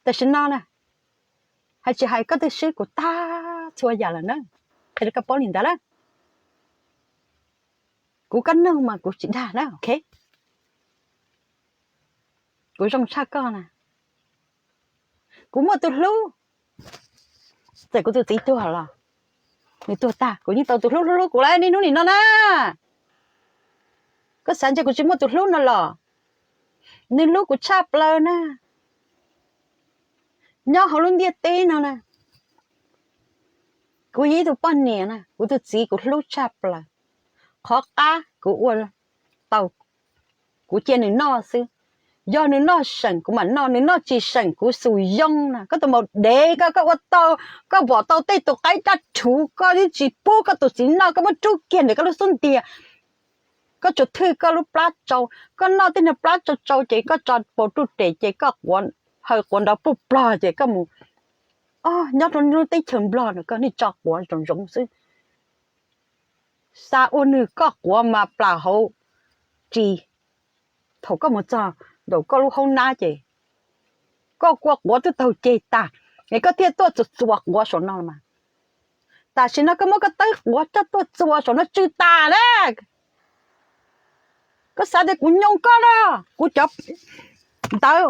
Tam sim no na, hais tsis hais koj twb swb kuv tag txhua yam lawm na, qhia rau koj paub li ntawd na. Kuv kab noog mas kuv tsis dag na, ok. Kuv zoo tshaj koj na. Kuv muaj tus hlub, txawm kuv tus txiv tuag los nws tuag tag kuv yeej tau tus hlub hlub hlub kuv lawm niaj hnub nim no na. Koj xav ntshe kuv tsis muaj tus hlub no los? Nws hlub kuv tshaj plaws na. Nyob hauv lub ntiaj teb no na, Kuv yog ib tug poj niam na, kuv tus txiv kuv hlub tshaj plaws. Qhov qab kuv ua tau, kuv cia nws noj xwb. Yog nws noj seem kuv mam noj, nws noj tsis seem kuv xus yoo na. Koj tus maum dev ko, koj ua tau, koj pom tau tej tus qaib daj rhuv koj twb tsis pub koj tus txiv noj, koj muab rub kiag ntawm koj lub xub ntiag. Koj tsuas thwj koj lub plab tsau, koj noj tej niag plab tsau tsau ces koj tso pau ruj tes ces koj quav, haw quav nrov pluj plog ces koj mus, o, nyob rau lub teb chaws Nplog no koj nej tso quav zoo zoo xwb. Xa ua nws koj quav mas plam hauv ris. Thaum koj mus txog ntawm koj lub haub nab ces koj kua quav twb taug ceg tag, es koj thiaj tuaj txuas txuas quav saum no los mas. Tam sim no koj muab koj tawb quav coj tuaj txuas saum no tsw tas na. Koj xav tias kuv nyoo koj na, kuv cov ntawv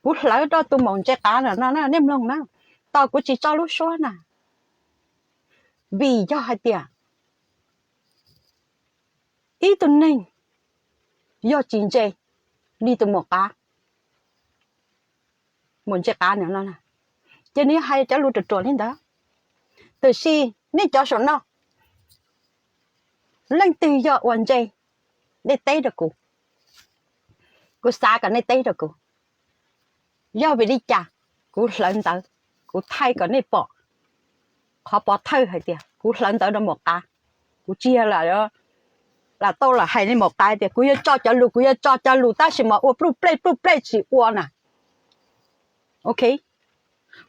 kuv hlawv rau tus maum ntse qav no, nej mloog na, tos kuv tsis tso lub suab na, vim yog hais tias ib tug neeg yog tsis ntse li tus maum qav, maum ntse qav no, ces nws hais cov lus ruam ruam li ntawd. Tiam sis nej cov saum no, leej twg yog uas ntse, nej teb rau kuv. Kuv xav kom nej teb rau kuv. Yog vim li cas kuv hlawv ntawv, kuv thaij kom nej pom qhov pov thawj hais tias kuv hlawv ntawv rau maum qav. Kuv tsis yog lam tau lam hais li maum qav tias kuv yuav tso cov lus, kuv yuav tso cov lus tab sis mas ua pluj plej pluj plej tsis ua na. Ok,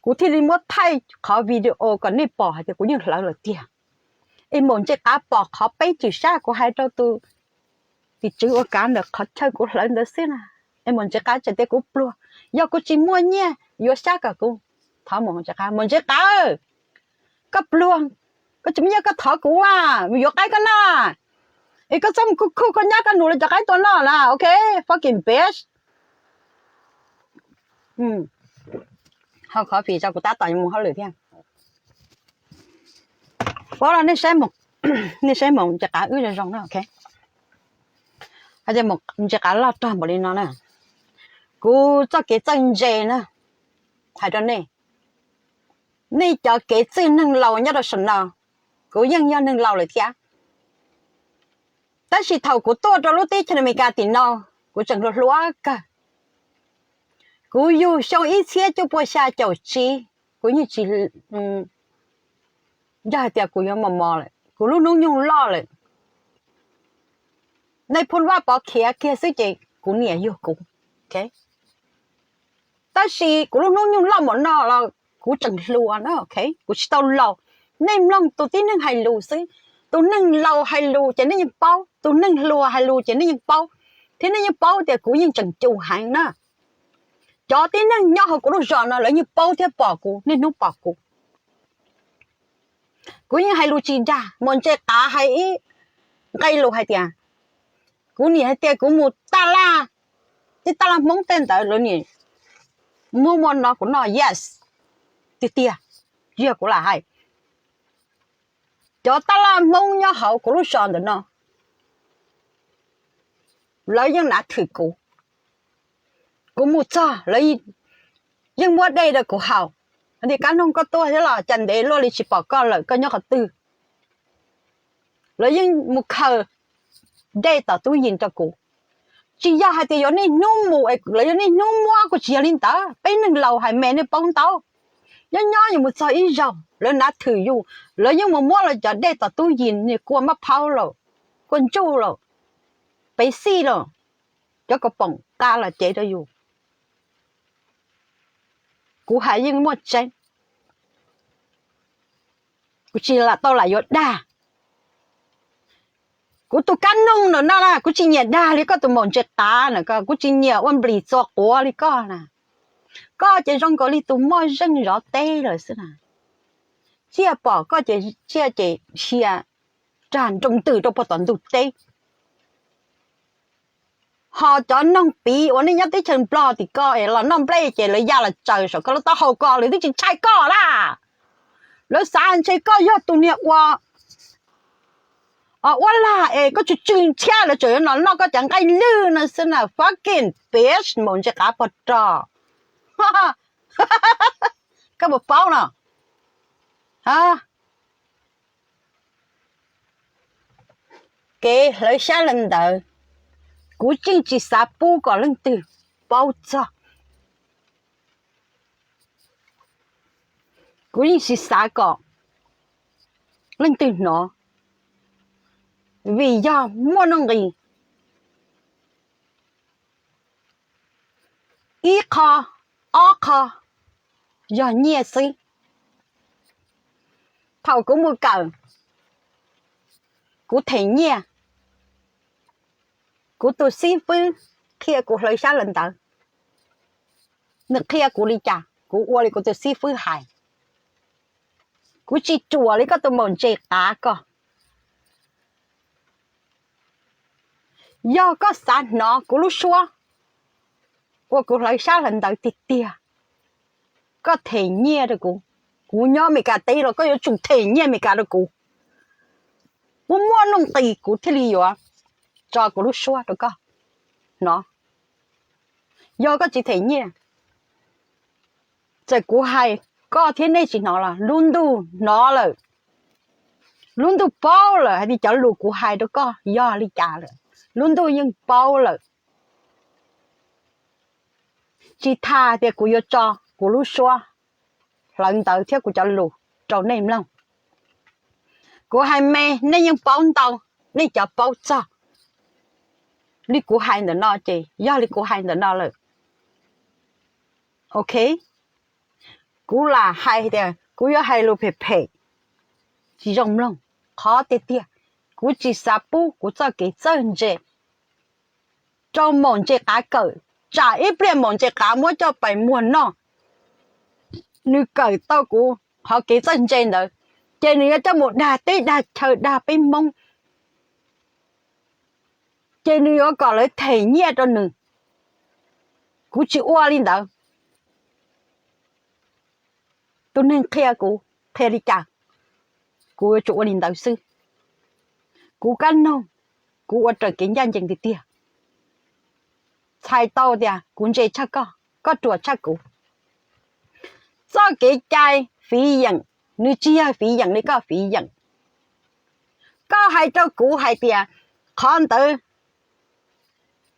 kuv thiaj li muab thaij qhov video kom nej pom hais tias kuv yeej hlawv lawm tiag. Es maum ntse qav pom qhov peb tswm sab kuv hais rau tus tim tswv ua kav ntawm qhov chaw kuv hlawv ntawd xwb na. Es maum ntse qav tseem tias kuv pluag, yog kuv tsis muaj nyiaj yuav sab kom kuv, thov maum ntse qav, maum ntse qav, koj pluag, koj tsis muaj nyiaj koj thov kuv a, mus yuav qaib koj noj. Es koj txhob mus khuj khuj koj nyab koj nus los cov qaib tua noj las, ok, fucking bitch. Hau khov fim tso kuv tab tom mus hauj lwm thiab. Ua los nej saib, nej saib maum ntse qav wb zoo zoo na, ok. Hais tias maum ntse qav loj rog npaum li no na. Kuv txoj kev txawj ntse na, hais rau nej, nej cov kev txwj neeg laus nyob rau saum no, kuv yeej yog neeg laus lawm thiab. Tab sis thaum kuv tuaj rau lub teb chaws Amelikas tim no, kuv tseem hluas hluas kawg. Kuv yug xyoo ib txhiab cuaj puas xya caum tsib, kuv yeej tsis, yog hais tias kuv yuav mos mos lawm, kuv lub hnub nyoog loj lawm. Nej phun vaj pov khiav kiag xwb ces kuv niam yug kuv. Tab sis kuv lub hnub nyoog loj npaum no los kuv tseem hluas na, ok, kuv tsis tau laus. Nej mloog tus tib neeg hais lus xwb, tus neeg laus hais lus ces nej yeej paub, tus neeg hluas hais lus ces nej yeej paub, thiab nej yeej paub tias kuv yeej tseem cus heev na. Cov tib neeg nyob hauv kuv lub zos no lawv yeej paub thiab pom kuv niaj hnub pom kuv. Kuv yeej hais lus tsis dag, maum ntse qav hais ib nqe lus hais tias, kuv niam hais tias kuv mus taj laj, tej taj laj Hmoob tej ntawd lawv niam muab muab no kuv noj, yes, tiag tiag, yog kuv lam hais. Cov taj laj Hmoob nyob hauv kuv lub zos ntawm no, lawv yeej nav thwm kuv. Kuv mus txog lawv yeej muab dej rau kuv haus, hais tias kab noog koj tuaj thiab los cas ntev luaj li tsis pom koj lawm, koj nyob qhov twg? Lawv yeej mus khaws dej tom tub yees rau kuv. Tsis yog hais tias yuav niaj hnub mus es lawv yuav niaj hnub muab, kuj tsis yog li ntawd. Peb neeg laus hais me nej paub ntau. Nyob nyob yus mus txog ib zaug lawv nav thwm yus, lawv yeej mus muab lawv cov dej tom tub yees, niag kua mab phaub los, kua ntsuj los, pev xij los, cov kaus poom qa los cev rau yus. Kuv hais yeej muaj tseeb, kuv tsis lam tau lam yuav dag. Kuv tus kab noog no no na, kuv tsis nyiam dag li koj tus maum ntse qav na, kuv tsis nyiam ua nplis txua quav li koj na. Koj ces zoo nkaus li tus moj zeej zov teb lawm xwb na. Tsiaj pom koj ces tsiaj ces dhia rag nroo ntws rau puag tom ntug teb. Ho cov noog piv uas nej nyob teb chaws Nplog tim ko es los noj nplej ces lawv ya los tsaws saum koj lub taub hau ko, lawv twb tsis ntshai koj lawm. Lawv xav ntshe koj yog tus niag ua, ua lag es koj tsw tsw ntxhiab, lawv tseem yuav los noj koj cov nqaij lwj no xwb na, fucking bitch, maum ntse qav pog rog. Koj puas paub no? kev hlawv xyab hlawv ntawv, kuv yeej tsis xav pub kom leej twg paub txog. Kuv yeej tsis xav kom leej twg hnov, vim yog muaj nuj nqis ib qho, ob qho yog nyiaj xwb. Thaum kuv mus kawm, kuv them nyiaj, kuv tus xib fwb qhia kuv hlawv xyab hlawv ntawv. Nws qhia kuv li cas, kuv ua li kuv tus xib fwb hais. Kuv tsis ruam li koj tus maum ntse qav ko. Yog koj xav hnov kuv lub suab ua kuv hlawv xyab hlawv ntawv tiag tiag, koj them nyiaj rau kuv. Kuv nyob Amelikas teb los koj yuav tsum them nyiaj Amelikas rau kuv. Kuv muaj nuj nqis kuv thiaj li yuav tso kuv lub suab rau koj hnov. Yog koj tsis them nyiaj, txawm kuv hais koj thiab nej tsis hnov los lub ntuj hnov lawm. Lub ntuj paub lawm hais tias cov lus kuv hais rau koj yog li cas lawm. Lub ntuj yeej paub lawm. Tsis tas tias kuv yuav tso kuv lub suab hlawv ntawv thiab kuv cov lus rau nej mloog. Kuv hais me nej yeej paub ntau, nej cov paub txog li kuv hais ntawm no ces yog li kuv hais ntawm no lawm. Ok, kuv lam hais tias kuv yuav hais lus phem phem, tsis zoo mloog, qhov tiag tiag. Kuv tsis xav pub kuv txoj kev txawj ntse rau maum ntse qav kawm, tsam ib pliag maum ntse qav muab coj pais muag noj. Nws kawm tau kuv qhov kev txawj ntse ntawd, ces nws yuav coj mus dag teb dag chaw dag peb Hmoob, ces nws yuav kom lawv them nyiaj rau nws. Kuv tsis ua li ntawd. Tus neeg qhia kuv qhia li cas, kuv yuav tsum ua li ntawd xwb. Kuv kab noog, kuv ua raws kev ncaj ncees tiag tiag. Txhais tau tias kuv ntse tshaj koj, koj ruam tshaj kuv. Txoj kev cai fiv yeem, nws tsis yog fiv yeem li koj fiv yeem. Koj hais rau kuv hais tias qhov ntawd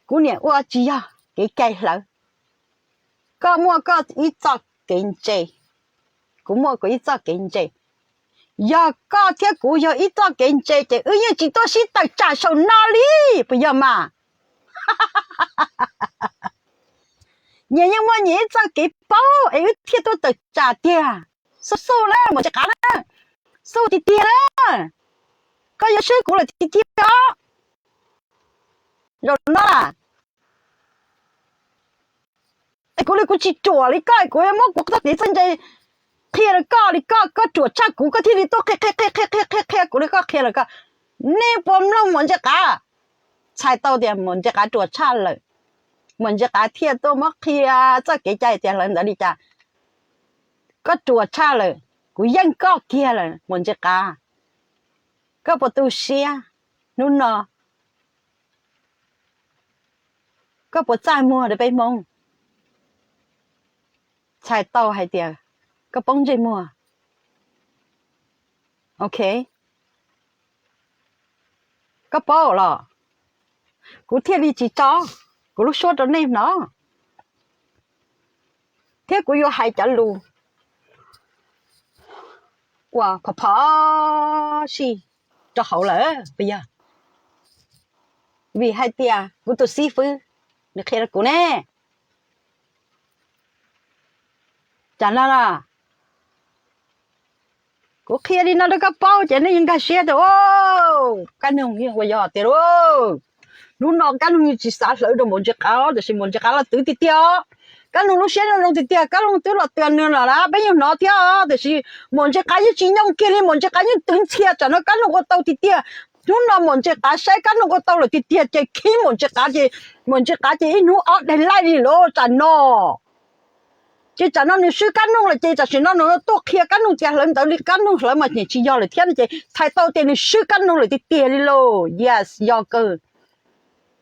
kuv niam ua tsis yog kev cai hlawv. Koj muaj koj ib txoj kev ntse, kuv muaj kuv ib txoj kev ntse. Yog koj thiab kuv yog ib txoj kev ntse ces wb yeej tsis tuaj sib tawm tsam saum no li, puas yog mas? Nyias yeej muaj nyias ib txoj kev paub es wb thiaj tuaj tawm tsam tiag. Xub xub na, maum ntse qav na, xub tiag tiag na. Koj yuav swb kuv lawm tiag tiag os. Zaum no es kuv li kuv tsis ruam li koj, kuv yuav muab kuv txoj kev txawj ntse qhia rau koj li koj, koj ruam tshaj kuv koj thiaj li tuaj qhia qhia qhia qhia qhia kuv li koj qhia rau koj. Nej puas mloog maum ntse qav? Txhais tau tias maum ntse qav ruam tshaj lawm, maum ntse qav thiaj tuaj muab qhia txoj kev cai tias hlawv ntawd li cas. Koj ruam tshaj lawm, kuv yeej koj kiag lawm maum ntse qav. Koj puas tu siab hnub no? Koj puas txaj muag rau peb Hmoob? Txhais tau hais tias koj poob ntsej muag. Ok, koj paub los kuv thiaj li tsis tso kuv lub suab rau nej hnov, thiab kuv yuav hais cov lus uas phom phom sij rau hauv lawm puas yog? Vim hais tias kuv tus xib fwb nws qhia rau kuv ne. Tsam no na, kuv qhia li no rau koj paub ces nej yeej nkag siab tias, o, Kab Noog yeej ua yog tiag lauj. Hnub no Kab Noog yeej tsis xav hlawv rau Maum Ntse Qav, tiam sis Maum Ntse Qav los twv tiag tiag os. Kab Noog lub siab zoo zoo tiag tiag, Kab Noog twb los twv nws lawm na, peb yeej hnov thiab os. Tiam sis Maum Ntse Qav yeej tsis nyoo kiag li, Maum Ntse Qav yeej twv ntxhias, tsam no Kab Noog ua tau tiag tiag. Hnub no Maum Ntse Qav saib Kab Noog ua tau lawm tiag tiag ces khib Maum Ntse Qav ces, Maum Ntse Qav ces ib hnub ob daig laij li lauj tsam no. Ces tsam no nws swb Kab Noog lawm ces tam sim no nws tuaj qhia Kab Noog tias hlawv ntawd li Kab Noog hlawv mas niam tsis yog lawm thiab no ces txhais tau tias nws swb Kab Noog lawm tiag tiag li lauj. Yes, yog kawg.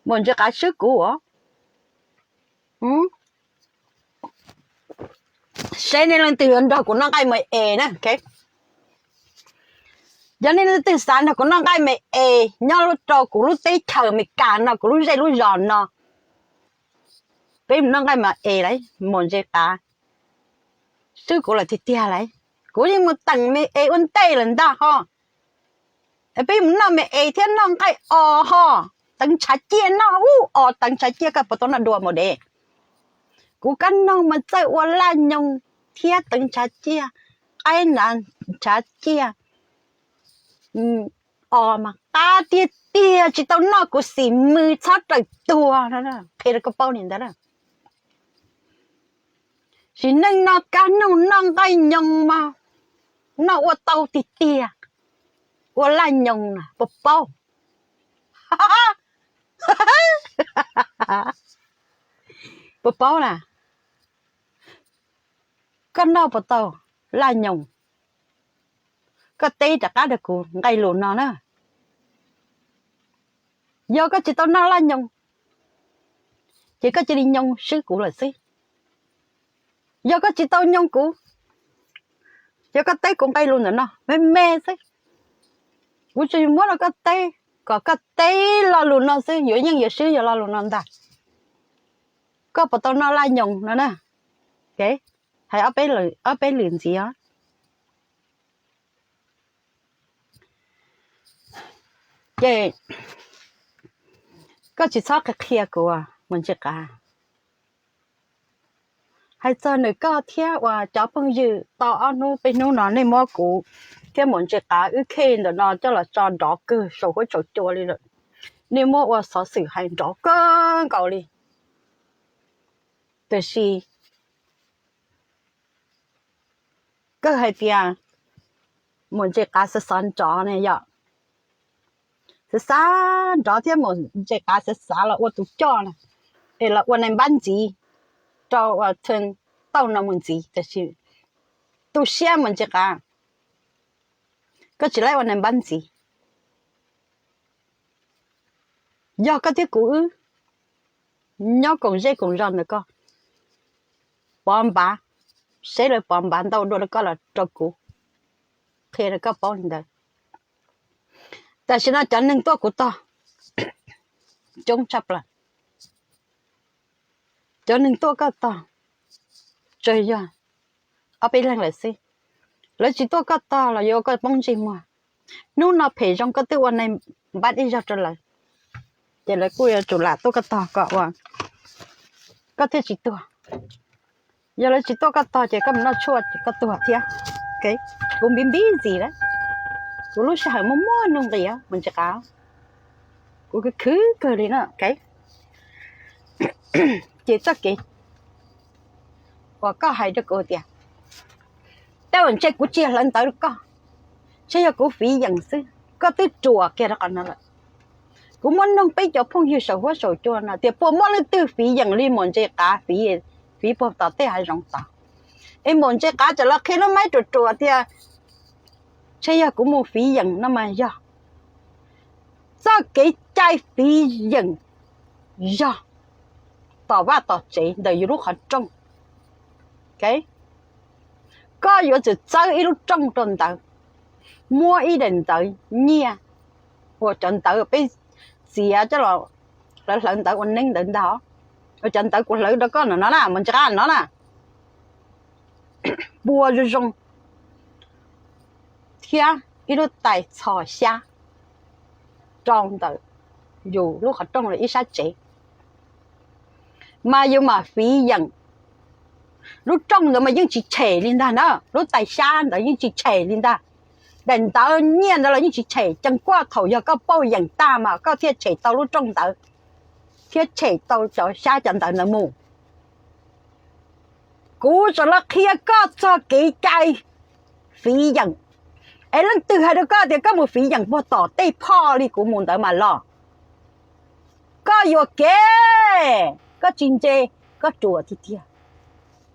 Maum Ntse Qav swb kuv os. Seb nej leej twg yuav nrog kuv noj nqaij mus es na, ok. Yog nej leej twg xav nrog kuv noj nqaij me es nyob rau kuv lub teb chaws Amelikas no, kuv lub zej lub zos no, peb mus noj nqaij me es lauj, Maum Ntses Qav swb kuv lawm tiag tiag lauj. Kuv yeej mus teem me es ua ntej lawm ntag ho. Peb mus noj me es thiab noj nqaij os ho. Teev ntshav ciaj noj ub os, teev ntshav ciaj koj puas tau noj dua Maum Dev? Kuv kab noog mas txawj ua laj nyoos thiab teev ntshav ciaj, qaib ntshav ciaj, os mas qab tiag tiag, tsis tau noj kuv xim mws txhob raws tuag. Qhia rau koj paub li ntawd. Sim neej no kab noog noj nqaij nyoos mas noj ua tau tiag tiag, ua laj nyoos na puas paub? Puas paub na? Koj noj puas tau laj nyoos? Koj teb rov qab rau kuv nqaij lus no na. Yog koj tsis tau noj laj nyoos, ces koj cia li nyoo swb kuv lawm xwb. Yog koj tsis tau nyoo kuv, yog koj teb kuv nqaij lus ntawm no me me xwb, kuv tsuas muab rau koj teb, kom koj teb lo lus no xwb, yuav yeej yuav swb yog lo lus no ntag. Koj puas tau noj laj nyoos no na? Hais ob peb lwm ntxiv os. Ces koj tsis txhob qhia qhia kuv, Maum Ntses Qav. Hais txog nws koj thiab uas cov phooj ywg tau ob hnub peb hnub no nej muab kuv thiab Maum Ntses Qav wb khej ntawm no coj los tso nrov kawg saum huab saum cua li lawm. Nej muab ua xov xwm hais nrov kawg nkaus li. Tiam sis koj hais tias Maum Ntses Qav xav xav nrov ne yom, xav xav nrov thiab Maum Ntses Qav xav xav los ua tus coj na, es los ua nais npab ntxiv rau ua tauj no mus ntxiv, tiam sis tu siab Maum Ntses Qav, koj tsis laib ua nais npab ntxiv. Yog koj thiab kuv wb nyob koom zej koom zos ntawm koj, pov npav, seb lawv pov npav ntau dua rau koj los rau kuv, qhia rau koj paub li ntawd. Tam sim no cov neeg tuaj kuv tog coob tshaj plaws. Cov neeg tuaj koj tog tsuas yog ob peb leeg lawm xwb. Lawv tsis tuaj koj tog los yuav ua koj poob ntsej muag. Hnub no phem zoo koj twb ua nais npab ib zaug rau lawv, ces lawv kuj yuav tsum lam tuaj koj tog kom ua koj thiaj tsis tuag. Yog lawv tsis tuaj koj tog ces koj mus noj tshuaj ces koj tuag thiab. Kuv npiv npiv ntxiv lawm, kuv lub sij hawm muaj muaj nuj nqis Maum Ntses Qav, kuv khwv khwv kawg li na. Ces txoj kev uas koj hais rau kuv tias, tej zaum ntshe kuv tsis yog hlawv ntawv rau koj, ntshe yog kuv fiv yeem xwb, koj twb ruam kiag rau qhov no lawm. Kuv muab noog peb cov phooj ywg saum huab saum cua no tias puas muaj leej twg fiv yeem li Maum Ntses Qav fiv, fiv puag tom tej hav zoov tod. Es Maum Ntses Qav txawm los qhia lub maib ruam ruam tias ntshe yog kuv mus fiv yeem no mas yog. Txoj kev cai fiv yeem yog tom vaj tom tsev ntawm yus lub qhov rooj. Koj yuav tsum txawb ib lub rooj rau ntawd, muab ib daim ntawv nyiaj uas cov ntawv peb txiav coj los, lawv hlawv ntawv ua neeb ntawd ntag, uas cov ntawv kuv hlawv rau koj no na, Maum Ntses Qav no na, pua zoo zoo thiab ib lub tais txhos xyab rau ntawm yus lub qhov rooj los ib sab tsev, mas yus mam fiv yeem. Lub rooj ntawd mas yeej tsis tshem li ntag na, lub tais xyab ntawd yeej tsis tshem li ntag. Daim ntawv nyiaj ntawd los yeej tsis tshem, ceev kuaj thaum yog koj pauj yeem tag mas koj thiaj tshem tau lub rooj ntawd, thiab tshem tau cov xyab cov ntawv ntawd mus. Kuv tsuas los qhia koj txog kev cai fiv yeem. Es leej twg hais rau koj tias koj mus fiv yeem puag tom tej phoj li kuv mus ntawd mas los? Koj yuam kev, koj tsis ntse, koj ruam tiag tiag,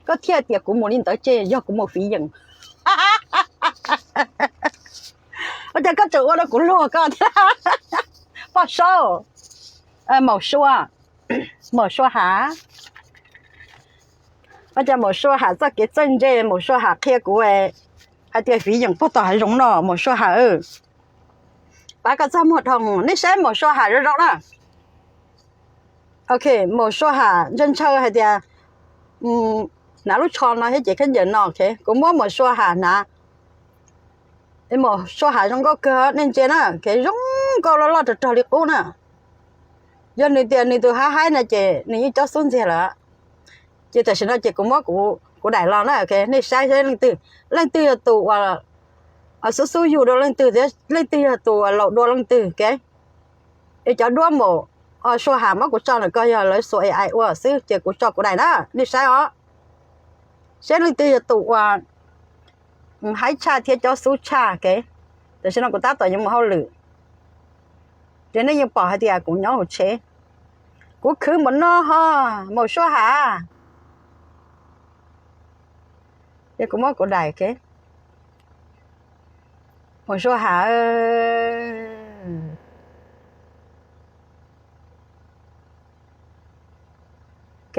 koj thiaj tias kuv mus li ntawd ces yog kuv mus fiv yeem. Ua cas koj tseem ua rau kuv luag koj thiab? Poj Saub, Maum Sua, Maum Sua Ham, ua cas Maum Sua Ham txoj kev txawj ntse Maum Sua Ham qhia kuv hais tias fiv yeem puag tom hav zoov no Maum Sua Ham. Pav kom txog muag dhoo, nej saib maum sua ham zoo zoo na. Ok, maum sua ham ntshaw ntshaw hais tias hnav lub tsho no thiab cev khaub ncaws no, ok, kuv muab maum sua ham hnav. Maum sua ham zoo nkauj kawg, nej ntsia na, ok, zoo nkauj loj loj rog rog li qub na. Yog nws tias nws tus haib haib no ces nws yeej cob xub ntxiag lawm. Ces tam sim no ces kuv muab kuv daim los na, ok, nej saib saib leej twg, leej twg yog tus uas xub xub yug dua leej twg thiab leej twg yog tus uas laus dua leej twg, ok. Es cov duab maum sua ham muab kuv tso ntawm ko yog lawv xuas A I ua xwb ces kuv tso kuv daim na, nej saib os. Saib leej twg yog tus uas haib tshaj thiab cob xub tshaj, ok. Tam sim no kuv tab tom yuav mus hauj lwm, ces nej yeej pom hais tias kuv nyob hauv tsheb, kuv khwv npaum no ho, maum sua ham. Ces kuv muab kuv daim, ok, maum sua ham, ok.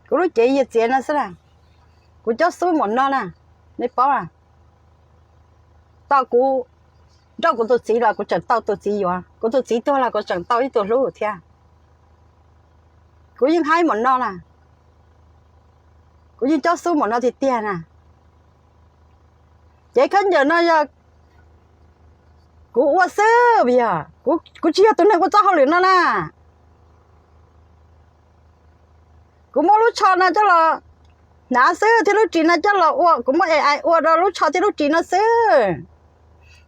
Kuv lub cev yiag txiav no xwb na, kuv cob xub npaum no na, nej paub na. Tau kuv nrauj kuv tus txiv los kuv tseem tau tus txiv yuav, kuv tus txiv tuag los kuv tseem tau ib tug hlub thiab. Kuv yeej haib npaum no na, kuv yeej cob xub npaum no tiag tiag na. Cev khaub ncaws no yog kuv ua xwb, yog kuv tsis yog tus neeg ua txoj hauj lwm no na. Kuv muab lub tsho no coj los hnav xwb thiab lub ris no coj los ua, kuv muab A I ua rau lub tsho thiab lub ris no xwb.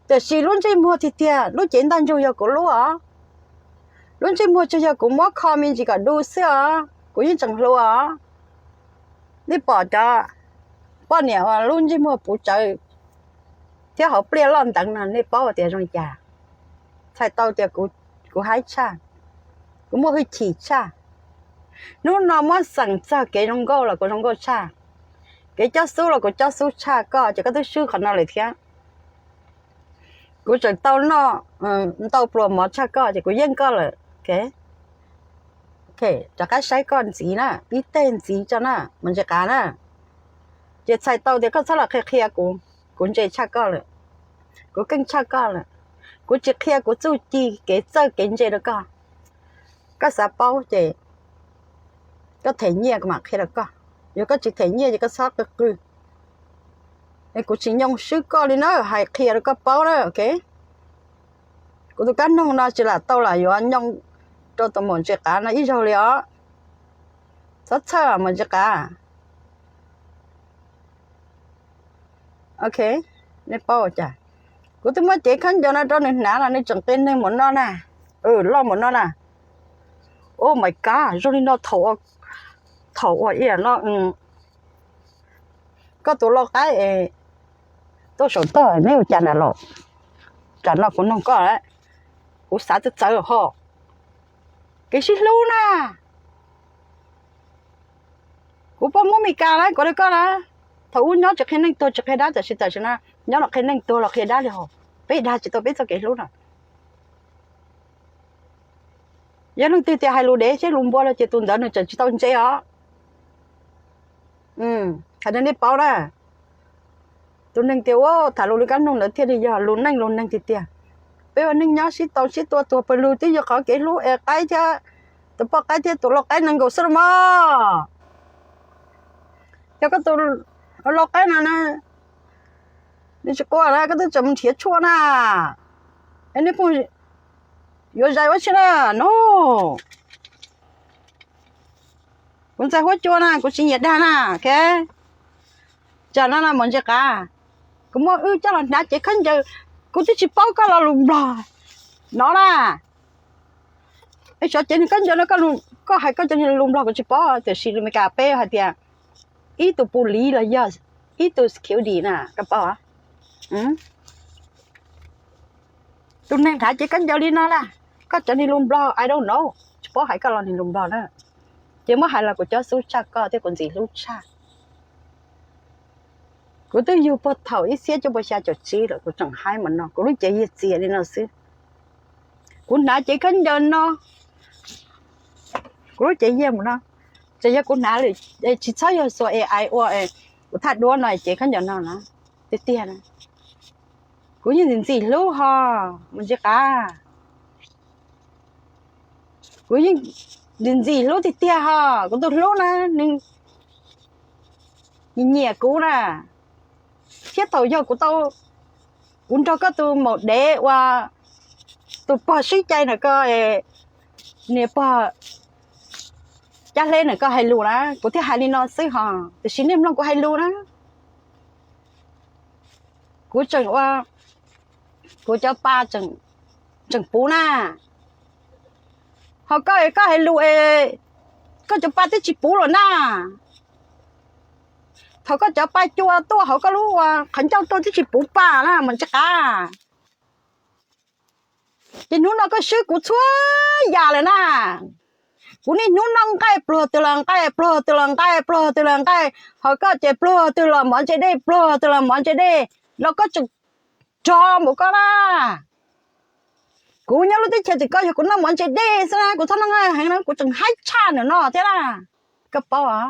Tiam sis lub ntsej muag tiag tiag, lub cev ntaj ntsug yog kuv lub os. Lub ntsej muag tsuas yog kuv muab kho me ntsis kom du xwb os, kuv yeej tseem hluas os. Nej pom cov poj niam uas lub ntsej muag puv tsawv thiab hauv pliaj loj nteev no, nej paub tias zoo li cas? Txhais tau tias kuv haib tshaj, kuv muaj hwj chim tshaj. Hnub no muab xeem txog kev zoo nkauj los kuv zoo nkauj tshaj, kev cob xub los kuv cob xub tshaj koj, ces koj twb swb qhov no lawm thiab. Kuv tseem tau noj ntau pluas mov tshaj koj, ces kuv yeej koj lawm. Ok, rov qab saib koj ntxiv na, ib teg ntxiv tso na, mus ntsis qav na. Ces txhais tau tias koj txhob los qhia qhia kuv, kuv ntse tshaj koj lawm, kuv keej tshaj koj lawm. Kuv tsis qhia kuv txuj ci kev txawj kev ntse rau koj. Koj xav paub ces koj them nyiaj kuv mam qhia rau koj. Yog koj tsis them nyiaj ces koj txhob qw qw. Es kuv tsis nyoo swb koj li na, hais qhia rau koj paub na, ok. Kuv tus kab noog no tsis lam tau lam yuav nyoo rau tus maum ntsis qav no ib zaug li os. Txhob txhawj maum ntsis qav. Ok, nej paub ua cas? Kuv twb muab cev khaub ncaws no rau nws hnav los nws tseem qia neeg mus no na. Loj mus no na. Oh my god, zoo li no thaum, thaum uas ib yam no koj tus lau qaib es tuaj saum toj, neb ua cas na los? Tsam no kuv noog koj, kuv xav txawv txawv ho. Kev sib hlub na. Kuv poj muab Mes Kas na, kuv rau koj na. Thaum ub nyob tsis qhia neej tuag tsis qhia dab, tam sim tam sim no nyob los qhia neej tuag los qhia dab li hos. Peb dag tsis tau peb txoj kev hlub no. Yog leej twg tias hais lus dev thiab lus npua los ces tus ntawd nws tseem tsis tau ntse os. Hais rau nej paub na, tus neeg tias ua tham lus li kab noog ntawd thiaj li yog lus neej lus neeg tiag tiag. Peb ua neej nyob sib tau sib tua tuag pawg lug twb yog qhov kev hlub es qaib thiab, tus poj qaib thiab tus lau qaib nees nkaum xwb los mas. Yog koj tus lau qaib no na, nws tsis qua na, koj twb tseem mus nrhiav tshuaj na, es nej pheej yuav zais ua tsi na, no. Kuv ntxhais huab cua na, kuv tsis nyiam dag na, ok. Tsam no no mus ntsis qav, kuv muab wb coj los hnav cev khaub ncaws, kuv twb tsis paub koj lo lus Nplog no na. Es xyov cev khaub ncaws no, koj hais koj cov lus Nplog kuv tsis paub, tiam sis lus Mes Kas peb hais tias ib tug pus liv los yog ib tug security na, koj paub. Tus neeg hnav cev khaub ncaws li no na, koj cov niag lus Nplog I don't know, tsis paub hais koj lo niag lus Nplog na. Ces muab hais los kuv cob xub tshaj koj thiab kuv ntxim hlub tshaj. Kuv twb yug puag thaum ib txhiab cuaj pua xya caum tsib lawm kuv tseem haib mas no, kuv lub cev yiag txias li no xwb. Kuv hnav cev khaub ncaws no, kuv lub cev yiag mus no, tseem yog kuv hnav lawm, tsis txhob yog xuas A I ua kuv thaj duab no cev khaub ncaws no na, tiag tiag na. Kuv yeej ntxim ntxim hlub ho, Maum Ntses Qav. Kuv yeej ntxim ntxim hlub tiag tiag ho. Kuv tus hlub na, nws nyiam kuv na. Thiab thaum yog kuv tau, kuv nrog koj tus maum dev uas tus pog sib cai ntawm ko, niag pog Cab Hleb ntawm ko hais lus na, kuv thiaj hais li no xwb ho. Tiam sis nej mloog kuv hais lus na, kuv tseem ua, kuv cov pa tseem puv na. Ho koj, koj hais lus es koj cov pa twb tsis puv lawm na. Thaum koj cov pa cua tuaj hauv koj lub ua qhov ncauj tuaj twb tsis puv pa na Maum Ntses Qav. Ces hnub no koj swb kuv txhua yam lawm na. Kuv niaj hnub no nqaij pluag twg los nqaij, pluag twg los nqaij, pluag twg los nqaij, ho koj ces pluag twg los mov ntse dej, pluag twg los mov ntse dej, los koj tseem rog npaum koj na. Kuv nyob lub teb chaws tim ko yog kuv noj mov ntse dej xwb na, kuv txhob noj nqaij heev na, kuv tseem haib tshaj ntawm no thiab na. Koj paub os.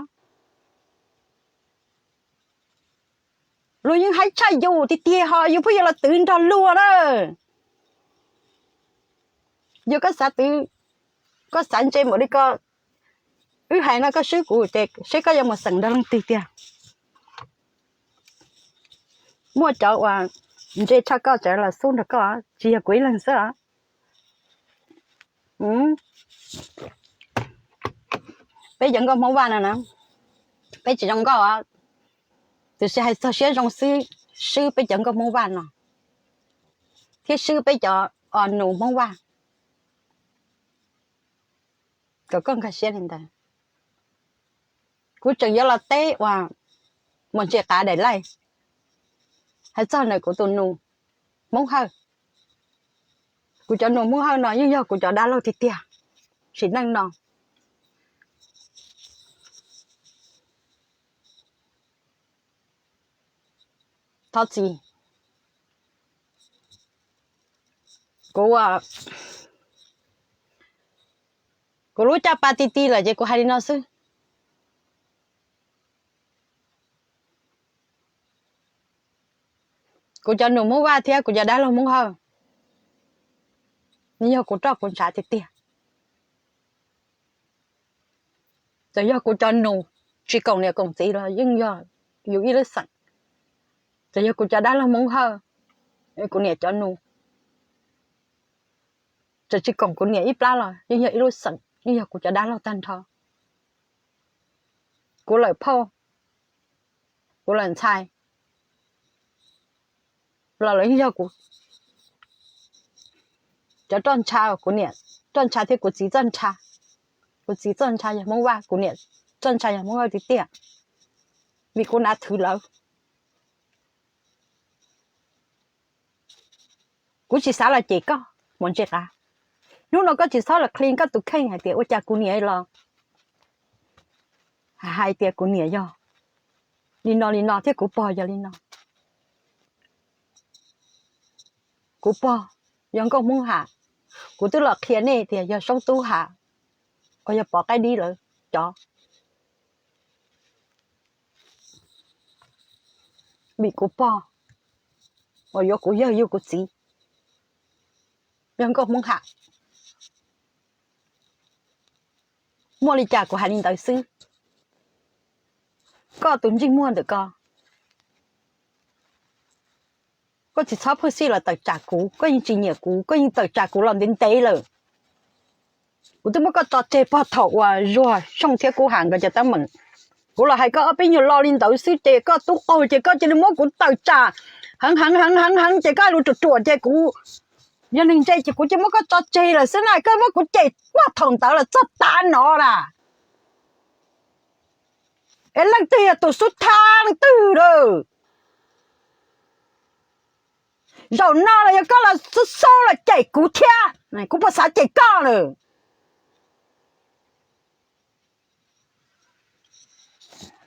Luag yeej haib tshaj yus tiag tiag ho yus pheej yuav los twv nrog luag na. Yog koj xav twv, koj xav ntse npaum li ko, wb hais no koj swb kuv ces seb koj yuav mus xeem nrog leej twg tiag. Muaj cov uas ntse tshaj koj tseem los xub nrog koj, tsis yog kuv ib leeg xwb os. Peb cov nkauj Hmoob Vaj no na, peb tsis zoo nkauj os, tiam sis hais txog siab zoo xwb, swb peb cov nkauj Hmoob Vaj no thiab swb peb cov nus Hmoob Vaj. Kom koj nkag siab li ntawd. Kuv tseem yuav los teb uas Maum Ntses Qav daim laij hais txog ntawm kuv tus nus Hmoob Hawj. Kuv cov nus Hmoob Hawj no yeej yog kuv cov dab laug tiag tiag. Sim neej no thov txim, kuv, kuv lub caj pas ti ti lawm ces kuv hais li no xwb. Kuv cov nus Hmoob Vaj thiab kuv cov dab laug Hmoob Hawj, nws yog kuv roj kuv ntshav tiag tiag. Txawm yog kuv cov nus tsis koom niam koom txiv los yeej yog yus ib lub xeem. Txawm yog kuv cov dab laug Hmoob Hawj, kuv niam cov nus, txawm tsis koom kuv niam ib plab los yeej yog ib lub xeem, yeej yog kuv cov dab laug tag nrho. Kuv lawm phauj, kuv lawm ntxhais los lawv yeej yog kuv cov roj ntsha, kuv niam roj ntsha thiab kuv txiv txoj ntsha. Kuv txiv txoj ntsha yog Hmoob Vaj, kuv niam txoj ntsha yog Hmoob Hawj tiag tiag, vim kuv nav thwv lawv. Kuv tsis xav los cem koj Maum Ntses Qav. Hnub no koj tsis txhob los qhia koj tus kheej hais tias ua cas kuv niam los hais tias kuv niam yog li no li no thiab kuv pog yog li no. Kuv pog yog nkauj Hmoob Ham, kuv twb los qhia nej tias yog Soob Tub Ham, uas yog Pov Qaib Dib lawv cov. Vim kuv pog uas yuav kuv yawg yug kuv txiv yog nkauj Hmoob Ham. Muaj li cas kuv hais li ntawd xwb. Koj tus ntsej muag ntawm ko, koj tsis txhob pheej xij los tawm tsam kuv, koj yeej tsis nyiam kuv, koj yeej tawm tsam kuv los ntev ntev lawm. Kuv twb muab koj tso tseg puag thaum uas Zuag Xyooj thiab Kub Ham nkawd cov teeb meem. Kuv los hais koj ob peb nyuag lo li ntawd xwb ces koj tub qaug ces koj cia li muab kuv tawm tsam heev heev heev heev heev ces koj hais lus ruam ruam ces kuv yog neeg ntse ces kuv cia muab koj tso tseg lawm xwb na, koj muab kuv cem puag thaum ntawd los txog tav no na. Es leej twg yog tus xub thab leej twg lawm? Zaum no los yog koj los xub xub los cem kuv thiab, kuv puas xav cem koj lawm?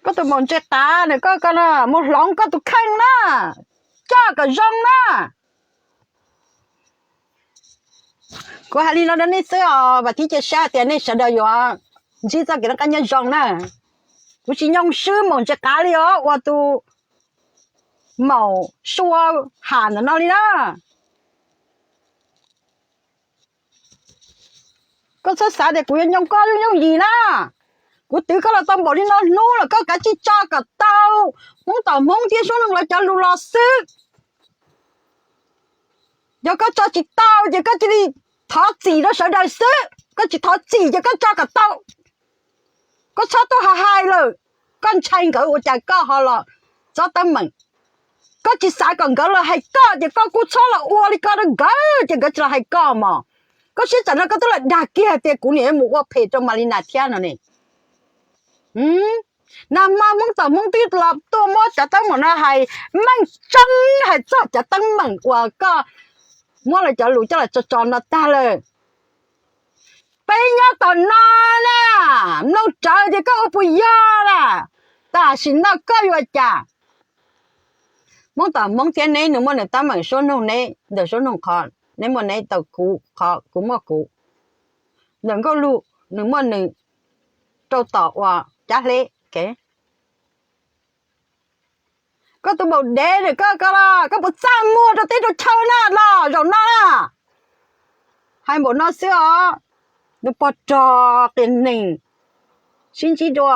Koj tus Maum Ntses Qav na, koj, koj mus hloov koj tus kheej na, coj kom zoo na. Kuv hais li no rau nej xwb os, vam thiab cia siab tias nej sawv daws yuav ntsib txoj kev noj qab nyob zoo na. Kuv tsis nyoo swb Maum Ntses Qav li os, ua tus maum sua has ntawm no li na. Koj txhob xav tias kuv yuav nyoo koj yooj yooj yim na. Kuv twv koj los tau npaum li no hnub los koj kav tsij tso kom tau Hmoob tom Hmoob thiab Suab Noog lawv cov lus los xwb. Yog koj tso tsis tau ces koj cia li thov txim rau sawv daws xwb, koj tsis thov txim ces koj tso kom tau. Koj txhob tuaj hais hais lawm, koj ntshai nkawd ua cas koj ho los txhob teeb meem. Koj tsis xav kom nkawd los hais koj ces koj kuj txhob los ua li ko rau nkawd ces nkawd tsis los hais koj mog. Koj siab tsam no koj twb los dag kiag tias kuv niam yuav mus ua phem rau Malina thiab no ne. Nag hmo Hmoob tom Hmoob twb los tuaj muab cov teeb meem no hais meej tseeb hais txog cov teeb meem uas koj muab lawv cov lus coj los tso tso no tag lawm. Peb nyob tom no na, mloog rawv tias koj ua puas yog na, tam sim no koj yuav cas? Hmoob tom Hmoob thiab neb, nws muaj nws teeb meem, Suab Noog neb ntawm Suab Noog qhov, neb muaj neb tau kuv qhov, kuv muaj kuv. Ntawm Nkauj Lug nws muaj nws rau tom uas Cab Hleb. Koj tus npaum dev ntawm koj ko los koj puas txaj muag rau teb rau chaw na los zaum no na? Hais npaum no xwb os, nws pog rog qias neeg sib ntsib dua.